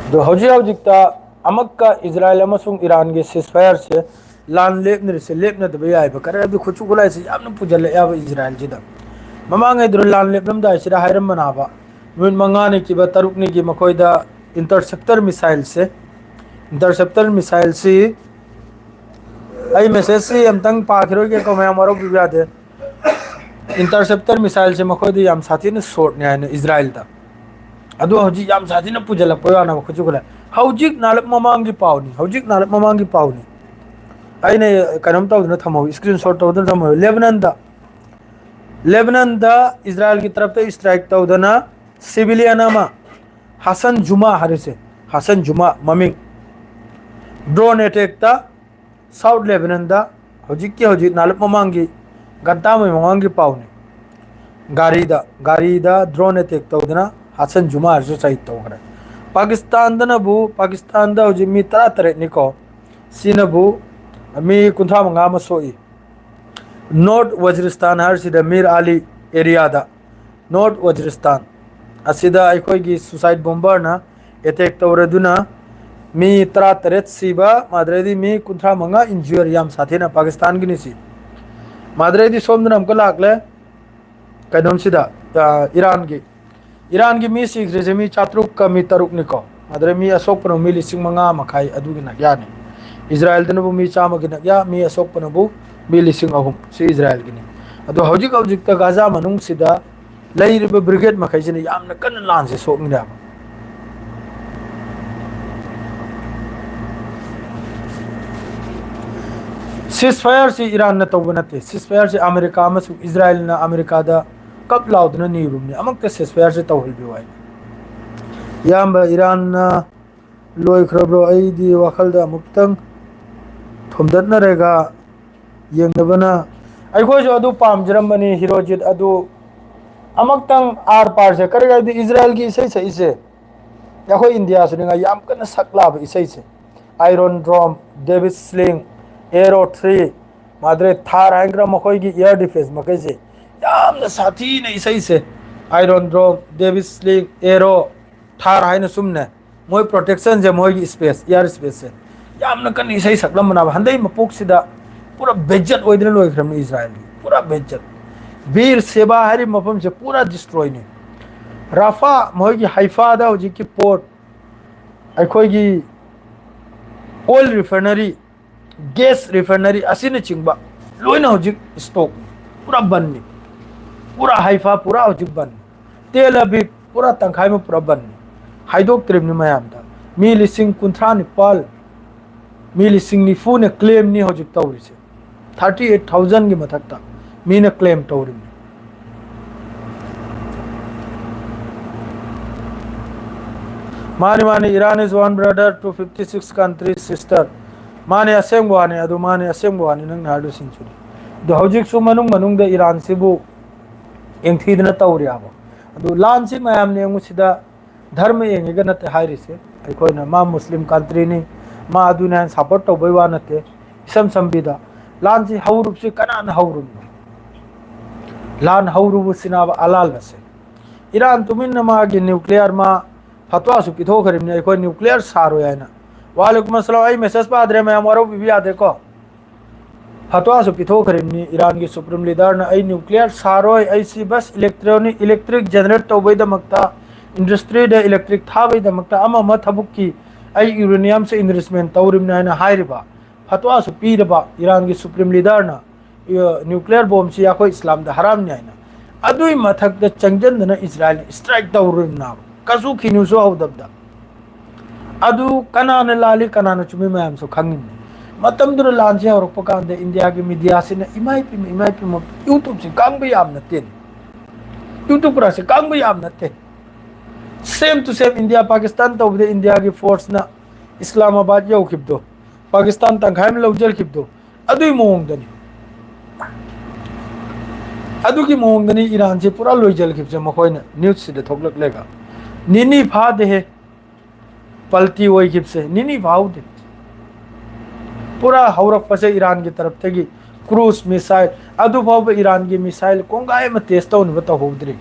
ꯑꯗꯣ ꯍꯧꯖꯤꯛ ꯍꯧꯖꯤꯛꯇ ꯑꯃꯛꯀ ꯏꯁꯔꯥꯏꯜ ꯑꯃꯁꯨꯡ ꯏꯔꯥꯟꯒꯤ ceasefire ꯁꯦ ꯂꯥꯟ ꯂꯦꯞꯅꯔꯤꯁꯦ ꯂꯦꯞꯅꯗꯕ ꯌꯥꯏꯕ꯫ ꯀꯔꯤꯒꯤꯅꯣ ꯍꯥꯏꯕꯗꯤ ꯈꯨꯠꯁꯨ ꯈꯨꯠꯂꯥꯏꯁꯦ ꯌꯥꯝꯅ ꯄꯨꯁꯤꯜꯂꯛꯑꯦꯕ ꯏꯁꯔꯥꯏꯜꯁꯤꯗ꯫ ꯃꯃꯥꯡꯉꯩꯗꯨꯅ ꯂꯥꯟ ꯂꯦꯞꯂꯝꯗꯥꯏꯁꯤꯗ ꯍꯥꯏꯔꯝꯕꯅꯦꯕ, ꯅꯨꯃꯤꯠ ꯃꯉꯥꯅꯤ ꯀꯤꯕ ꯇꯔꯨꯛꯅꯤꯒꯤ ꯃꯈꯣꯏꯗ interceptor missile ꯁꯦ, interceptor missile ꯁꯤ, ꯑꯩ ꯃꯦꯁꯦꯖꯁꯤ ꯑꯝꯇꯪ ꯄꯥꯈꯤꯔꯣꯏꯒꯦꯀꯣ, ꯃꯌꯥꯝ ꯋꯥꯔꯧꯕꯤꯕ ꯌꯥꯗꯦ꯫ Interceptor missile ꯁꯦ ꯃꯈꯣꯏꯗ ꯌꯥꯝ ꯁꯥꯊꯤꯅ ꯁꯣꯔꯠꯅꯤ ꯍꯥꯏꯅ ꯏꯁꯔꯥꯏꯜꯗ꯫ ꯑꯗꯣ ꯍꯧꯖꯤꯛ ꯌꯥꯝ ꯁꯥꯊꯤꯅ ꯄꯨꯁꯤꯜꯂꯛꯄ ꯌꯥꯅꯕ ꯈꯨꯠꯁꯨ ꯈꯨꯠꯂꯥꯏ꯫ ꯍꯧꯖꯤꯛ ꯅꯥꯔꯛ ꯃꯃꯥꯡꯒꯤ ꯄꯥꯎꯅꯤ, ꯍꯧꯖꯤꯛ ꯅꯥꯔꯛ ꯃꯃꯥꯡꯒꯤ ꯄꯥꯎꯅꯤ꯫ ꯑꯩꯅ ꯀꯩꯅꯣꯝ ꯇꯧꯗꯅ ꯊꯝꯍꯧꯏ, screenshot ꯇꯧꯗꯅ ꯊꯝꯍꯧꯏ꯫ ꯂꯦꯕꯅꯟꯗ, ꯂꯦꯕꯅꯟꯗ ꯏꯁꯔꯥꯏꯜꯒꯤ ꯇꯔꯞꯇ strike ꯇꯧꯗꯅ civilian ꯑꯃ, ꯍꯥꯁꯟ ꯖꯨꯃꯥ ꯍꯥꯏꯔꯤꯁꯦ, ꯍꯥꯁꯟ ꯖꯨꯃꯥ ꯃꯃꯤꯡ, Drone attackꯇ South Lebanonꯗ ꯍꯧꯖꯤꯛꯀꯤ ꯍꯧꯖꯤꯛ ꯅꯥꯂꯞ ꯃꯃꯥꯡꯒꯤ ꯒꯟꯇꯥꯃꯩ ꯃꯃꯥꯡꯒꯤ ꯄꯥꯎꯅꯤ꯫ ꯒꯥꯔꯤꯗ ꯒꯥꯔꯤꯗ drone attack ꯇꯧꯗꯅ ꯍꯥꯁꯟ ꯖꯨꯃꯥꯔꯁꯨ ꯁꯍꯤꯗ ꯇꯧꯈ꯭ꯔꯦ꯫ ꯄꯥꯀꯤꯁꯇꯥꯟꯗꯅꯕꯨ ꯄꯥꯀꯤꯁꯇꯥꯟꯗ ꯍꯧꯖꯤꯛ ꯃꯤ ꯇꯔꯥ ꯇꯔꯦꯠꯅꯤꯀꯣ, ꯁꯤꯅꯕꯨ ꯃꯤ ꯀꯨꯟꯊ꯭ꯔꯥ ꯃꯉꯥ ꯑꯃ ꯁꯣꯛꯏ꯫ North Waziristan ꯍꯥꯏꯔꯤꯁꯤꯗ ꯃꯤꯔ ꯑꯂꯤ areaꯗ, North Waziristan ꯑꯁꯤꯗ ꯑꯩꯈꯣꯏꯒꯤ suicide bomberꯅ attack ꯇꯧꯔꯗꯨꯅ ꯃꯤ ꯇꯔꯥ ꯇꯔꯦꯠ ꯁꯤꯕ, ꯃꯥꯗ꯭ꯔꯩꯗꯤ ꯃꯤ ꯀꯨꯟꯊ꯭ꯔꯥ ꯃꯉꯥ injure, ꯌꯥꯝ ꯁꯥꯊꯤꯅ ꯄꯥꯀꯤꯁꯇꯥꯟꯒꯤꯅꯤ ꯁꯤ꯫ ꯃꯥꯗ꯭ꯔꯩꯗꯤ ꯁꯣꯝꯗꯅ ꯑꯃꯨꯛꯀ ꯂꯥꯛꯂꯦ ꯀꯩꯅꯣꯝꯁꯤꯗ, ꯑ, ꯏꯔꯥꯟꯒꯤ ꯏꯔꯥꯟꯒꯤ ꯃꯤ ꯁꯤꯈ꯭ꯔꯤꯁꯦ ꯃꯤ ꯆꯥꯇ꯭ꯔꯨꯛꯀ ꯃꯤ ꯇꯔꯨꯛꯅꯤꯀꯣ꯫ ꯑꯗꯨꯗ ꯃꯤ ꯑꯁꯣꯛꯄꯅ ꯃꯤ ꯂꯤꯁꯤꯡ ꯃꯉꯥ ꯃꯈꯥꯏ ꯑꯗꯨꯒꯤ ꯅꯛꯌꯥꯅꯤ꯫ ꯏꯁꯔꯥꯌꯦꯜꯗꯅꯕꯨ ꯃꯤ ꯆꯥꯝꯃꯒꯤ ꯅꯛꯌꯥ, ꯃꯤ ꯑꯁꯣꯛꯄꯅꯕꯨ ꯃꯤ ꯂꯤꯁꯤꯡ ꯑꯍꯨꯝ꯫ ꯁꯤ ꯏꯁꯔꯥꯌꯦꯜꯒꯤꯅꯤ꯫ ꯑꯗꯣ ꯍꯧꯖꯤꯛ ꯍꯧꯖꯤꯛꯇ ꯒꯥꯖꯥ ꯃꯅꯨꯡꯁꯤꯗ ꯂꯩꯔꯤꯕ brigade ꯃꯈꯩꯁꯤꯅ ꯌꯥꯝꯅ ꯀꯟꯅ ꯂꯥꯟꯁꯦ ꯁꯣꯛꯃꯤꯟꯅꯕ꯫ Ceasefireꯁꯤ ꯏꯔꯥꯟꯅ ꯇꯧꯕ ꯅꯠꯇꯦ꯫ Ceasefireꯁꯤ ꯑꯃꯦꯔꯤꯀꯥ ꯑꯃꯁꯨꯡ ꯏꯁꯔꯥꯌꯦꯜꯅ ꯑꯃꯦꯔꯤꯀꯥꯗ ꯀꯞ ꯂꯥꯎꯗꯨꯅ ꯅꯤꯔꯨꯝꯅꯤ, ꯑꯃꯨꯛꯇ ceasefireꯁꯤ ꯇꯧꯍꯟꯕꯤꯌꯨ ꯍꯥꯏꯅ꯫ ꯏꯌꯥꯝꯕ, ꯏꯔꯥꯟꯅ ꯂꯣꯏꯈ꯭ꯔꯕ꯭ꯔꯣ? ꯑꯩꯗꯤ ꯋꯥꯈꯜꯗ ꯑꯃꯨꯛꯇꯪ ꯊꯣꯝꯗꯠꯅꯔꯒ ꯌꯦꯡꯅꯕꯅ, ꯑꯩꯈꯣꯏꯁꯨ ꯑꯗꯨ ꯄꯥꯝꯖꯔꯝꯕꯅꯤ, ꯍꯤꯔꯣꯖꯤꯠ꯫ ꯑꯗꯨ ꯑꯃꯨꯛꯇꯪ ꯑꯥꯔ ꯄꯥꯔꯁꯦ, ꯀꯔꯤ ꯍꯥꯏꯗꯤ ꯏꯁꯔꯥꯌꯦꯜꯒꯤ ꯏꯁꯩ ꯁꯛꯏꯁꯦ, ꯑꯩꯈꯣꯏ ꯏꯟꯗꯤꯌꯥꯁꯨꯅꯤꯉꯥꯏ ꯌꯥꯝ ꯀꯟꯅ ꯁꯛ ꯂꯥꯕ ꯏꯁꯩꯁꯦ꯫ Iron Dome, David's Sling, Arrow three, ꯃꯥꯗ꯭ꯔꯦ ꯊꯥꯔ ꯍꯥꯏꯒ꯭ꯔꯥ, ꯃꯈꯣꯏꯒꯤ air defence ꯃꯈꯩꯁꯦ ꯌꯥꯝꯅ ꯁꯥꯊꯤꯅ ꯏꯁꯩꯁꯦ꯫ Iron Dome, David's Sling, Arrow, ꯊꯥꯔ ꯍꯥꯏꯅ ꯁꯨꯝꯅꯦ꯫ ꯃꯣꯏ protectionꯁꯦ, ꯃꯣꯏꯒꯤ space, air spaceꯁꯦ ꯌꯥꯝꯅ ꯀꯟꯅ ꯏꯁꯩ ꯁꯛꯂꯝꯕꯅꯦꯕ꯫ ꯍꯟꯗꯛ ꯃꯄꯣꯛꯁꯤꯗ ꯄꯨꯔꯥ ꯕꯦꯖꯠ ꯑꯣꯏꯗꯅ ꯂꯣꯏꯈ꯭ꯔꯕꯅꯤ ꯏꯁꯔꯥꯌꯦꯜꯒꯤ, ꯄꯨꯔꯥ ꯕꯦꯖꯠ꯫ ꯕꯤꯔ ꯁꯦꯕꯥ ꯍꯥꯏꯔꯤꯕ ꯃꯐꯝꯁꯦ ꯄꯨꯔꯥ destroyꯅꯤ꯫ ꯔꯥꯐꯥ, ꯃꯣꯏꯒꯤ ꯍꯥꯏꯐꯥꯗ ꯍꯧꯖꯤꯛꯀꯤ port, ꯑꯩꯈꯣꯏꯒꯤ oil refinery, gas refinery ꯑꯁꯤꯅꯆꯤꯡꯕ ꯂꯣꯏꯅ ꯍꯧꯖꯤꯛ stop, ꯄꯨꯔꯥ ꯕꯟꯅꯤ꯫ ꯄꯨꯔꯥ ꯍꯥꯏꯐꯥ ꯄꯨꯔꯥ ꯍꯧꯖꯤꯛ ꯕꯟ꯫ ꯇꯦꯜ ꯑꯕꯤꯕ ꯄꯨꯔꯥ ꯇꯪꯈꯥꯏ ꯑꯃ ꯄꯨꯔꯥ ꯕꯟꯅꯤ꯫ ꯍꯥꯏꯗꯣꯛꯇ꯭ꯔꯤꯕꯅꯤ ꯃꯌꯥꯝꯗ꯫ ꯃꯤ ꯂꯤꯁꯤꯡ ꯀꯨꯟꯊ꯭ꯔꯥ ꯅꯤꯄꯥꯜ, ꯃꯤ ꯂꯤꯁꯤꯡ ꯅꯤꯐꯨꯅ claimꯅꯤ ꯍꯧꯖꯤꯛ ꯇꯧꯔꯤꯁꯦ꯫ Thirty eight thousandꯒꯤ ꯃꯊꯛꯇ ꯃꯤꯅ claim ꯇꯧꯔꯤꯕꯅꯤ꯫ ꯃꯥꯅꯤ, ꯃꯥꯅꯤ, Iran is one brother to fifty six countries sister. ꯃꯥꯅꯤ, ꯑꯁꯦꯡꯕ ꯋꯥꯅꯤ, ꯑꯗꯨ ꯃꯥꯅꯤ, ꯑꯁꯦꯡꯕ ꯋꯥꯅꯤ, ꯅꯪꯅ ꯍꯥꯏꯔꯤꯗꯨꯁꯤꯡꯁꯨꯅꯤ꯫ ꯑꯗꯣ ꯍꯧꯖꯤꯛꯁꯨ ꯃꯅꯨꯡ ꯃꯅꯨꯡꯗ ꯏꯔꯥꯟꯁꯤꯕꯨ ꯌꯦꯡꯊꯤꯗꯅ ꯇꯧꯔꯤꯕ꯫ ꯑꯗꯨ ꯂꯥꯟꯁꯤ ꯃꯌꯥꯝꯅ ꯌꯦꯡꯉꯨꯁꯤꯗ ꯙꯔꯃ ꯌꯦꯡꯉꯒ ꯅꯠꯇꯦ ꯍꯥꯏꯔꯤꯁꯦ꯫ ꯑꯩꯈꯣꯏꯅ ꯃꯥ ꯃꯨꯁꯂꯤꯝ ꯀꯟꯇ꯭ꯔꯤꯅꯤ, ꯃꯥ ꯑꯗꯨꯅꯦ ꯍꯥꯏꯅ ꯁꯄꯣꯔꯠ ꯇꯧꯕꯩ ꯋꯥ ꯅꯠꯇꯦ꯫ ꯏꯁꯝ ꯁꯝꯕꯤꯗ ꯂꯥꯟꯁꯤ ꯍꯧꯔꯨꯕꯁꯤ ꯀꯅꯥꯅ ꯍꯧꯔꯨꯕꯅꯣ? ꯂꯥꯟ ꯍꯧꯔꯨꯕꯁꯤꯅꯕ ꯑꯂꯥꯜ ꯑꯁꯦ꯫ ꯏꯔꯥꯟ ꯇꯨꯃꯤꯟꯅ ꯃꯥꯒꯤ ꯅ꯭ꯌꯨꯀ꯭ꯂꯤꯌꯔ ꯃꯥ ꯐꯇ꯭ꯋꯥꯁꯨ ꯄꯤꯊꯣꯛꯈ꯭ꯔꯤꯕꯅꯤ, ꯑꯩꯈꯣꯏ ꯅ꯭ꯌꯨꯀ꯭ꯂꯤꯌꯔ ꯁꯥꯔꯣꯏ ꯍꯥꯏꯅ꯫ ꯋꯥꯂꯦꯀꯨꯝ ꯑꯁꯂꯥꯝ, ꯑꯩ ꯃꯦꯁꯦꯖ ꯄꯥꯗ꯭ꯔꯦ, ꯃꯌꯥꯝ ꯋꯥꯔꯧꯕꯤꯕ ꯌꯥꯗꯦꯀꯣ꯫ ꯐꯇ꯭ꯋꯥꯁꯨ ꯄꯤꯊꯣꯛꯈ꯭ꯔꯤꯕꯅꯤ ꯏꯔꯥꯟꯒꯤ ꯁꯨꯄ꯭ꯔꯤꯝ ꯂꯤꯗꯔꯅ, "ꯑꯩ ꯅ꯭ꯌꯨꯀ꯭ꯂꯤꯌꯔ ꯁꯥꯔꯣꯏ, ꯑꯩꯁꯤ ꯕꯁ ꯏꯂꯦꯛꯇ꯭ꯔꯣꯅꯤꯛ, ꯏꯂꯦꯛꯇ꯭ꯔꯤꯛ ꯖꯦꯅꯦꯔꯦꯠ ꯇꯧꯕꯩꯗꯃꯛꯇ, ꯏꯟꯗꯁꯇ꯭ꯔꯤꯗ ꯏꯂꯦꯛꯇ꯭ꯔꯤꯛ ꯊꯥꯕꯩꯗꯃꯛꯇ, ꯑꯃ ꯑꯃ ꯊꯕꯛꯀꯤ ꯑꯩ ꯌꯨꯔꯦꯅꯤꯌꯝꯁꯦ ꯏꯟꯔꯤꯆꯃꯦꯟ ꯇꯧꯔꯤꯕꯅꯤ" ꯍꯥꯏꯅ ꯍꯥꯏꯔꯤꯕ ꯐꯇ꯭ꯋꯥꯁꯨ ꯄꯤꯔꯕ ꯏꯔꯥꯟꯒꯤ ꯁꯨꯄ꯭ꯔꯤꯝ ꯂꯤꯗꯔꯅ, ꯑ, ꯅ꯭ꯌꯨꯀ꯭ꯂꯤꯌꯔ ꯕꯣꯝꯁꯤ ꯑꯩꯈꯣꯏ ꯏꯁꯂꯥꯝꯗ ꯍꯔꯥꯝꯅꯤ ꯍꯥꯏꯅ꯫ ꯑꯗꯨꯏ ꯃꯊꯛꯇ ꯆꯪꯁꯤꯟꯗꯅ ꯏꯁꯔꯥꯏꯜꯅ ꯏꯁꯇ꯭ꯔꯥꯏꯛ ꯇꯧꯔꯨꯔꯤꯕꯅꯦꯕ, ꯀꯩꯁꯨ ꯈꯤꯅꯨꯁꯨ ꯍꯧꯗꯕꯗ꯫ ꯑꯗꯨ ꯀꯅꯥꯅ ꯂꯥꯜꯂꯤ, ꯀꯅꯥꯅ ꯆꯨꯝꯃꯤ ꯃꯌꯥꯝꯁꯨ ꯈꯪꯉꯤꯅꯤ꯫ ꯃꯇꯝꯗꯨꯗ ꯂꯥꯟꯁꯤ ꯍꯧꯔꯛꯄ ꯀꯥꯟꯗ ꯏꯟꯗꯤꯌꯥꯒꯤ ꯃꯤꯗꯤꯌꯥꯁꯤꯅ, "ꯏꯃꯥ ꯏꯄꯦꯝꯃ, ꯏꯃꯥ ꯏꯄꯦꯝꯃ, YouTubeꯁꯤ ꯀꯥꯡꯕ ꯌꯥꯝ ꯅꯠꯇꯦꯅꯦ꯫ YouTuberꯁꯦ ꯀꯥꯡꯕ ꯌꯥꯝ ꯅꯠꯇꯦ꯫ Same to same India Pakistan ꯇꯧꯕꯗ ꯏꯟꯗꯤꯌꯥꯒꯤ ꯐꯣꯔꯁꯅ ꯏꯁꯂꯥꯃꯥꯕꯥꯗ ꯌꯧꯈꯤꯕꯗꯣ, ꯄꯥꯀꯤꯁꯇꯥꯟ ꯇꯪꯈꯥꯏ ꯑꯃ ꯂꯧꯖꯈꯤꯕꯗꯣ, ꯑꯗꯨꯒꯤ ꯃꯑꯣꯡꯗꯅꯤ꯫ ꯑꯗꯨꯒꯤ ꯃꯑꯣꯡꯗꯅꯤ ꯏꯔꯥꯟꯁꯦ ꯄꯨꯔꯥ ꯂꯣꯏꯁꯤꯟꯈꯤꯕꯁꯦ ꯃꯈꯣꯏꯅ ꯅ꯭ꯌꯨꯁꯁꯤꯗ ꯊꯣꯛꯂꯛꯂꯒ꯫ ꯅꯤꯅꯤ ꯐꯥꯗꯦꯍꯦ, ꯄꯜꯇꯤ ꯑꯣꯏꯈꯤꯕꯁꯦ ꯅꯤꯅꯤ ꯐꯥꯍꯧꯗꯦ꯫ ꯄꯨꯔꯥ ꯍꯧꯔꯛꯄꯁꯦ ꯏꯔꯥꯟꯒꯤ ꯇꯔꯞꯇꯒꯤ ꯀ꯭ꯔꯨꯖ ꯃꯤꯁꯥꯏꯜ, ꯑꯗꯨꯐꯥꯎꯕ ꯏꯔꯥꯟꯒꯤ ꯃꯤꯁꯥꯏꯜ ꯀꯣꯡꯒꯥꯏ ꯑꯃ ꯇꯦꯁ ꯇꯧꯅꯕ ꯇꯧꯍꯧꯗ꯭ꯔꯤ꯫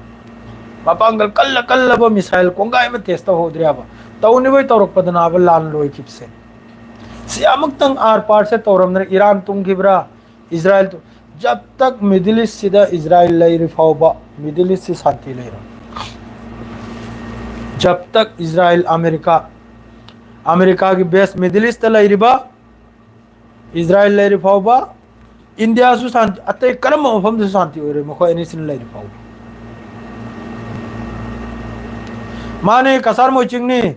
ꯃꯄꯥꯡꯒꯜ ꯀꯜꯂ ꯀꯜꯂꯕ ꯃꯤꯁꯥꯏꯜ ꯀꯣꯡꯒꯥꯏ ꯑꯃ ꯇꯦꯁ ꯇꯧꯍꯧꯗ꯭ꯔꯦꯕ꯫ ꯇꯧꯅꯕꯩ ꯇꯧꯔꯛꯄꯗꯅꯕ ꯂꯥꯟ ꯂꯣꯏꯈꯤꯕꯁꯦ꯫ ꯁꯤ ꯑꯃꯨꯛꯇꯪ ꯑꯥꯔ ꯄꯥꯔꯁꯦ ꯇꯧꯔꯝꯗꯅ ꯏꯔꯥꯟ ꯇꯨꯡꯈꯤꯕ꯭ꯔꯥ? ꯏꯁꯔꯥꯏꯜ ꯇꯨ-, ꯖꯕ ꯇꯛ ꯃꯤꯗꯜ ꯏꯁꯁꯤꯗ ꯏꯁꯔꯥꯏꯜ ꯂꯩꯔꯤ ꯐꯥꯎꯕ ꯃꯤꯗꯜ ꯏꯁꯁꯤ ꯁꯥꯟꯇꯤ ꯂꯩꯔꯣꯏ꯫ ꯖꯕ ꯇꯛ ꯏꯁꯔꯥꯏꯜ, ꯑꯃꯦꯔꯤꯀꯥ, ꯑꯃꯦꯔꯤꯀꯥꯒꯤ ꯕꯦꯁ ꯃꯤꯗꯜ ꯏꯁꯇ ꯂꯩꯔꯤꯕ ꯏꯁꯔꯥꯏꯜ ꯂꯩꯔꯤ ꯐꯥꯎꯕ, ꯏꯟꯗꯤꯌꯥꯁꯨ ꯁꯥꯟꯇꯤ, ꯑꯇꯩ ꯀꯔꯝꯕ ꯃꯐꯝꯗꯁꯨ ꯁꯥꯟꯇꯤ ꯑꯣꯏꯔꯣꯏ, ꯃꯈꯣꯏ ꯑꯅꯤꯁꯤꯅ ꯂꯩꯔꯤ ꯐꯥꯎꯕ꯫ ꯃꯥꯅꯦ, ꯀꯁꯥꯔ ꯃꯣꯏ ꯆꯤꯡꯅꯤ꯫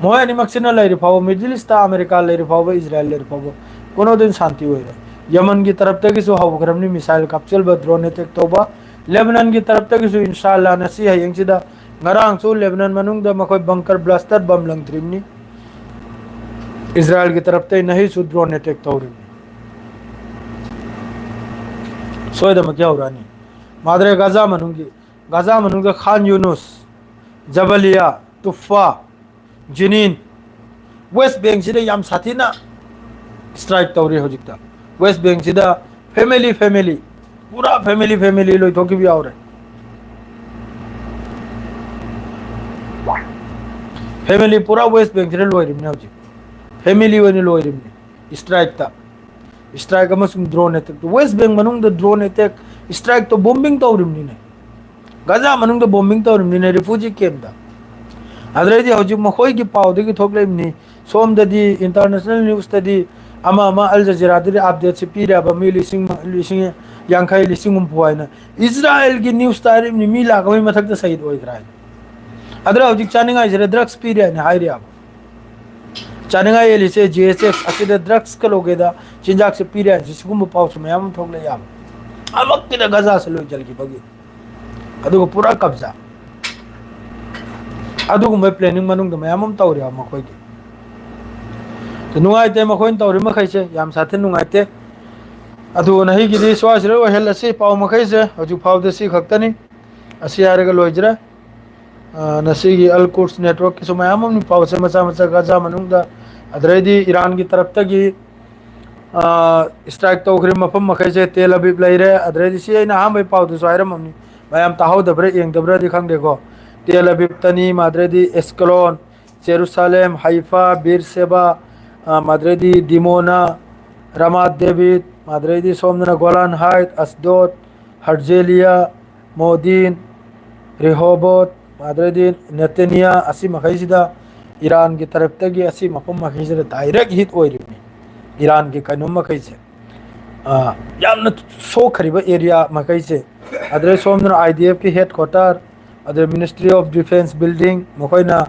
ꯃꯈꯣꯏ ꯑꯅꯤꯃꯛꯁꯤꯅ ꯂꯩꯔꯤ ꯐꯥꯎꯕ, ꯃꯤꯗꯜ ꯏꯁꯇ ꯑꯃꯦꯔꯤꯀꯥ ꯂꯩꯔꯤ ꯐꯥꯎꯕ, ꯏꯁꯔꯥꯏꯜ ꯂꯩꯔꯤ ꯐꯥꯎꯕ, ꯀꯣꯅꯣꯗꯤꯟ ꯁꯥꯟꯇꯤ ꯑꯣꯏꯔꯣꯏ꯫ ꯌꯃꯟꯒꯤ ꯇꯔꯞꯇꯒꯤꯁꯨ ꯍꯧꯈ꯭ꯔꯕꯅꯤ ꯃꯤꯁꯥꯏꯜ ꯀꯥꯞꯆꯤꯟꯕ, ꯗ꯭ꯔꯣꯟ ꯑꯦꯇꯦꯛ ꯇꯧꯕ꯫ ꯂꯦꯕꯅꯟꯒꯤ ꯇꯔꯞꯇꯒꯤꯁꯨ ꯏꯟꯁꯥ ꯑꯜꯂꯥ ꯉꯁꯤ ꯍꯌꯦꯡꯁꯤꯗ ꯉꯔꯥꯡꯁꯨ ꯂꯦꯕꯅꯟ ꯃꯅꯨꯡꯗ ꯃꯈꯣꯏ ꯕꯪꯀꯔ ꯕ꯭ꯂꯥꯁꯇꯔ ꯕꯝ ꯂꯪꯗ꯭ꯔꯤꯕꯅꯤ꯫ ꯏꯁꯔꯥꯌꯦꯜꯒꯤ ꯇꯔꯞꯇꯩ ꯅꯍꯤꯁꯨ ꯗ꯭ꯔꯣꯟ ꯑꯦꯇꯦꯛ ꯇꯧꯔꯤꯕꯅꯤ꯫ ꯁꯣꯏꯗꯃꯛꯀꯤ ꯍꯧꯔꯛꯑꯅꯤ꯫ ꯃꯥꯗ꯭ꯔꯦ ꯒꯥꯖꯥ ꯃꯅꯨꯡꯒꯤ, ꯒꯥꯖꯥ ꯃꯅꯨꯡꯗ ꯈꯥꯟ ꯌꯨꯅꯨꯁ, ꯖꯕꯂꯤꯌꯥ, ꯇꯨꯐꯥ, ꯖꯤꯅꯤꯟ, ꯋꯦꯁ ꯕꯦꯡꯁꯤꯗ ꯌꯥꯝ ꯁꯥꯊꯤꯅ ꯁ꯭ꯇ꯭ꯔꯥꯏꯛ ꯇꯧꯔꯤ ꯍꯧꯖꯤꯛꯇ꯫ ꯋꯦꯁ ꯕꯦꯡꯁꯤꯗ ꯐꯦꯃꯤꯂꯤ ꯐꯦꯃꯤꯂꯤ, ꯄꯨꯔꯥ ꯐꯦꯃꯤꯂꯤ ꯐꯦꯃꯤꯂꯤ ꯂꯣꯏꯊꯣꯛꯈꯤꯕ ꯌꯥꯎꯔꯦ꯫ ꯐꯦꯃꯤꯂꯤ ꯄꯨꯔꯥ ꯋꯦꯁ ꯕꯦꯡꯁꯤꯗ ꯂꯣꯏꯔꯤꯕꯅꯦ ꯍꯧꯖꯤꯛ꯫ ꯐꯦꯃꯤꯂꯤ ꯑꯣꯏꯅ ꯂꯣꯏꯔꯤꯕꯅꯦ ꯁ꯭ꯇ꯭ꯔꯥꯏꯛꯇ꯫ ꯁ꯭ꯇ꯭ꯔꯥꯏꯛ ꯑꯃꯁꯨꯡ ꯗ꯭ꯔꯣꯟ ꯑꯦꯇꯦꯛ꯫ ꯋꯦꯁ ꯕꯦꯡ ꯃꯅꯨꯡꯗ ꯗ꯭ꯔꯣꯟ ꯑꯦꯇꯦꯛ, ꯁ꯭ꯇ꯭ꯔꯥꯏꯛꯇꯣ ꯕꯣꯝꯕꯤꯡ ꯇꯧꯔꯤꯕꯅꯤꯅꯦ꯫ ꯒꯥꯖꯥ ꯃꯅꯨꯡꯗ ꯕꯣꯝꯕꯤꯡ ꯇꯧꯔꯤꯕꯅꯤꯅꯦ, ꯔꯤꯐ꯭ꯌꯨꯖꯤ ꯀꯦꯝꯞꯇ꯫ ꯑꯗꯨꯗꯩꯗꯤ ꯍꯧꯖꯤꯛ ꯃꯈꯣꯏꯒꯤ ꯄꯥꯎꯗꯒꯤ ꯊꯣꯛꯂꯛꯏꯕꯅꯤ, ꯁꯣꯝꯗꯗꯤ ꯏꯟꯇꯔꯅꯦꯁꯅꯦꯜ ꯅ꯭ꯌꯨꯁꯇꯗꯤ ꯑꯃ ꯑꯃ ꯑꯜ ꯖꯖꯤꯔꯥꯗꯗꯤ ꯑꯞꯗꯦꯠꯁꯤ ꯄꯤꯔꯦꯕ, ꯃꯤ ꯂꯤꯁꯤꯡ, ꯂꯤꯁꯤꯡ ꯌꯥꯡꯈꯩ, ꯂꯤꯁꯤꯡ ꯍꯨꯝꯐꯨ ꯍꯥꯏꯅ꯫ ꯏꯁꯔꯥꯌꯦꯜꯒꯤ ꯅ꯭ꯌꯨꯁꯇ ꯍꯥꯏꯔꯤꯕꯅꯤ, ꯃꯤ ꯂꯥꯛ ꯑꯃꯒꯤ ꯃꯊꯛꯇ ꯁꯍꯤꯗ ꯑꯣꯏꯈ꯭ꯔꯦ ꯍꯥꯏꯅ꯫ ꯑꯗꯨꯅ ꯍꯧꯖꯤꯛ ꯆꯥꯅꯤꯡꯉꯥꯏꯁꯤꯗ ꯗ꯭ꯔꯒꯁ ꯄꯤꯔꯦ ꯍꯥꯏꯅ ꯍꯥꯏꯔꯤꯕ꯫ ꯆꯥꯅꯤꯡꯉꯥꯏ ꯌꯦꯜꯂꯤꯁꯦ ꯖꯤ ꯑꯦꯁ ꯑꯦꯐ ꯑꯁꯤꯗ ꯗ꯭ꯔꯒꯁꯀ ꯂꯣꯒꯦꯗ ꯆꯤꯟꯖꯥꯛꯁꯦ ꯄꯤꯔꯦ ꯍꯥꯏꯅꯁꯨ ꯁꯤꯒꯨꯝꯕ ꯄꯥꯎꯁꯨ ꯃꯌꯥꯝ ꯑꯃ ꯊꯣꯛꯂꯛꯑꯦꯕ꯫ ꯑꯃꯨꯛꯀꯤꯗ ꯒꯖꯥꯁꯦ ꯂꯣꯏꯁꯤꯟꯈꯤꯕꯒꯤ꯫ ꯑꯗꯨꯒ ꯄꯨꯔꯥ ꯀꯕꯖꯥ꯫ ꯑꯗꯨꯒꯨꯝꯕ ꯄ꯭ꯂꯦꯅꯤꯡ ꯃꯅꯨꯡꯗ ꯃꯌꯥꯝ ꯑꯃ ꯇꯧꯔꯦꯕ ꯃꯈꯣꯏꯒꯤ꯫ ꯑꯗꯨ ꯅꯨꯡꯉꯥꯏꯇꯦ ꯃꯈꯣꯏꯅ ꯇꯧꯔꯤ ꯃꯈꯩꯁꯦ, ꯌꯥꯝ ꯁꯥꯊꯤꯅ ꯅꯨꯡꯉꯥꯏꯇꯦ꯫ ꯑꯗꯨ ꯅꯍꯤꯒꯤꯗꯤ ꯁ꯭ꯋꯥꯏꯁꯤꯗ ꯑꯣꯏꯍꯜꯂꯁꯤ꯫ ꯄꯥꯎ ꯃꯈꯩꯁꯦ ꯍꯧꯖꯤꯛ ꯐꯥꯎꯗ ꯁꯤ ꯈꯛꯇꯅꯤ꯫ ꯑꯁꯤ ꯍꯥꯏꯔꯒ ꯂꯣꯏꯖꯔꯦ꯫ ꯑ, ꯉꯁꯤꯒꯤ ꯑꯜ ꯀꯨꯔꯁ ꯅꯦꯠꯋꯔꯛꯀꯤꯁꯨ ꯃꯌꯥꯝ ꯑꯃ ꯄꯥꯎꯁꯦ ꯃꯆꯥ ꯃꯆꯥ ꯒꯖꯥ ꯃꯅꯨꯡꯗ, ꯑꯗꯨꯗꯩꯗꯤ ꯏꯔꯥꯟꯒꯤ ꯇꯔꯞꯇꯒꯤ, ꯑ, ꯁ꯭ꯇ꯭ꯔꯥꯏꯛ ꯇꯧꯈ꯭ꯔꯤꯕ ꯃꯐꯝ ꯃꯈꯩꯁꯦ ꯇꯦꯜ ꯑꯕꯤꯕ ꯂꯩꯔꯦ꯫ ꯑꯗꯨꯗꯩꯗꯤ ꯁꯤ ꯑꯩꯅ ꯑꯍꯥꯟꯕꯒꯤ ꯄꯥꯎꯗꯨꯁꯨ ꯍꯥꯏꯔꯝꯃꯕꯅꯤ, ꯃꯌꯥꯝ ꯇꯥꯍꯧꯗꯕ꯭ꯔꯥ ꯌꯦꯡꯗꯕ꯭ꯔꯥꯗꯤ ꯈꯪꯗꯦꯀꯣ꯫ ꯇꯦꯜ ꯑꯕꯤꯕꯇꯅꯤ, ꯃꯥꯗ꯭ꯔꯩꯗꯤ ꯑꯦꯁꯀꯂꯣꯟ, ꯖꯦꯔꯨꯁꯥꯂꯦꯝ, ꯍꯩꯐꯥ, ꯕꯤꯔ ꯁꯦꯕꯥ, ꯑ, ꯃꯥꯗ꯭ꯔꯩꯗꯤ ꯗꯤꯃꯣꯅꯥ, ꯔꯥꯃꯥꯠ ꯗꯦꯕꯤꯠ, ꯃꯥꯗ꯭ꯔꯩꯗꯤ ꯁꯣꯝꯗꯅ ꯒꯣꯂꯥꯟ ꯍꯥꯏꯠ, ꯑꯁꯗꯣꯠ, ꯍꯔꯖꯦꯂꯤꯌꯥ, ꯃꯣꯗꯤꯟ, ꯔꯤꯍꯣꯕꯣꯠ, ꯃꯥꯗ꯭ꯔꯩꯗꯤ ꯅꯦꯇꯦꯅꯤꯌꯥ, ꯑꯁꯤ ꯃꯈꯩꯁꯤꯗ ꯏꯔꯥꯟꯒꯤ ꯇꯔꯞꯇꯒꯤ ꯑꯁꯤ ꯃꯐꯝ ꯃꯈꯩꯁꯤꯗ ꯗꯥꯏꯔꯦꯛ ꯍꯤꯠ ꯑꯣꯏꯔꯤꯕꯅꯤ꯫ ꯏꯔꯥꯟꯒꯤ ꯀꯩꯅꯣꯝ ꯃꯈꯩꯁꯦ, ꯑ, ꯌꯥꯝꯅ ꯁꯣꯛꯈ꯭ꯔꯤꯕ ꯑꯦꯔꯤꯌꯥ ꯃꯈꯩꯁꯦ꯫ ꯑꯗꯨꯗꯩ ꯁꯣꯝꯗꯅ ꯑꯥꯏ ꯗꯤ ꯑꯦꯐꯀꯤ ꯍꯦꯗ ꯀ꯭ꯋꯥꯇꯔ, ꯑꯗꯨꯗꯩ ꯃꯤꯅꯤꯁꯇ꯭ꯔꯤ ꯑꯣꯐ ꯗꯤꯐꯦꯟꯁ ꯕꯤꯜꯗꯤꯡ, ꯃꯈꯣꯏꯅ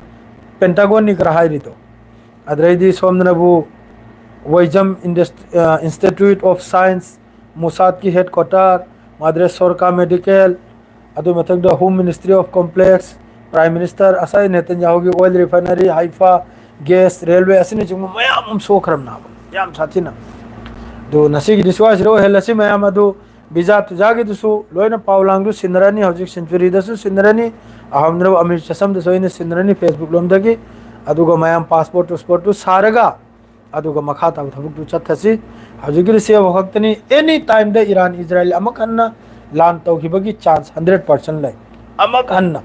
ꯄꯦꯟꯇꯥꯒꯣꯟꯅꯤ ꯈꯔ ꯍꯥꯏꯔꯤꯗꯣ꯫ ꯑꯗꯨꯗꯩꯗꯤ ꯁꯣꯝꯗꯅꯕꯨ ꯋꯥꯏꯖꯝ ꯏꯟꯗꯁ-, ꯑ, ꯏꯟꯁꯇꯤꯇ꯭ꯌꯨꯠ ꯑꯣꯐ ꯁꯥꯏꯟꯁ, ꯃꯣꯁꯥꯗꯀꯤ ꯍꯦꯗ ꯀ꯭ꯋꯥꯇꯔ, ꯃꯥꯗ꯭ꯔꯦ ꯁꯣꯔꯀꯥ ꯃꯦꯗꯤꯀꯦꯜ, ꯑꯗꯨ ꯃꯊꯪꯗ home ministry of complex, Prime Minister ꯑꯁꯥꯏ ꯅꯦꯇꯟꯌꯥꯍꯨꯒꯤ oil refinery, Haifa, gas, railway ꯑꯁꯤꯅꯆꯤꯡꯕ ꯃꯌꯥꯝ ꯑꯃ ꯁꯣꯛꯈ꯭ꯔꯕꯅꯦꯕ, ꯌꯥꯝ ꯁꯥꯊꯤꯅ꯫ ꯑꯗꯨ ꯉꯁꯤꯒꯤꯗꯤ ꯁ꯭ꯋꯥꯏꯁꯤꯗ ꯑꯣꯏꯍꯜꯂꯁꯤ꯫ ꯃꯌꯥꯝ ꯑꯗꯨ ꯚꯤꯖꯥ ꯇꯨꯖꯥꯒꯤꯗꯨꯁꯨ ꯂꯣꯏꯅ ꯄꯥꯎ ꯂꯥꯡꯗꯨ ꯁꯤꯟꯅꯔꯅꯤ, ꯍꯧꯖꯤꯛ ꯁꯦꯟꯆꯨꯔꯤꯗꯁꯨ ꯁꯤꯟꯅꯔꯅꯤ, ꯑꯍꯝꯗ꯭ꯔꯕ ꯑꯃꯤꯔ ꯆꯁꯝꯗꯁꯨ ꯑꯩꯅ ꯁꯤꯟꯅꯔꯅꯤ Facebook ꯂꯣꯝꯗꯒꯤ꯫ ꯑꯗꯨꯒ ꯃꯌꯥꯝ passport ꯇꯨꯁꯄꯣꯔꯠꯇꯨ ꯁꯥꯔꯒ ꯑꯗꯨꯒ ꯃꯈꯥ ꯇꯥꯕ ꯊꯕꯛꯇꯨ ꯆꯠꯊꯁꯤ꯫ ꯍꯧꯖꯤꯛꯀꯤꯗꯤ ꯁꯤ ꯈꯛꯇꯅꯤ꯫ Any time ꯗ ꯏꯔꯥꯟ ꯏꯖꯔꯥꯏꯜ ꯑꯃꯨꯛ ꯍꯟꯅ ꯂꯥꯟ ꯇꯧꯈꯤꯕꯒꯤ chance hundred percent ꯂꯩ, ꯑꯃꯨꯛ ꯍꯟꯅ꯫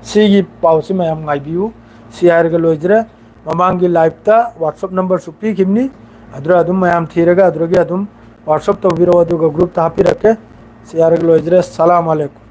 ꯁꯤꯒꯤ ꯄꯥꯎꯁꯤ ꯃꯌꯥꯝ ꯉꯥꯏꯕꯤꯌꯨ꯫ ꯁꯤ ꯍꯥꯏꯔꯒ ꯂꯣꯏꯖꯔꯦ꯫ ꯃꯃꯥꯡꯒꯤ live ꯇ WhatsApp number ꯁꯨ ꯄꯤꯈꯤꯕꯅꯤ, ꯑꯗꯨꯗ ꯑꯗꯨꯝ ꯃꯌꯥꯝ ꯊꯤꯔꯒ ꯑꯗꯨꯗꯒꯤ ꯑꯗꯨꯝ WhatsApp ꯇꯧꯕꯤꯔꯛꯑꯣ, ꯑꯗꯨꯒ group ꯇ ꯍꯥꯞꯄꯤꯔꯛꯀꯦ꯫ ꯁꯤ ꯍꯥꯏꯔꯒ ꯂꯣꯏꯖꯔꯦ꯫ ꯁꯂꯥꯝ ꯑꯂꯩꯀꯨꯝ꯫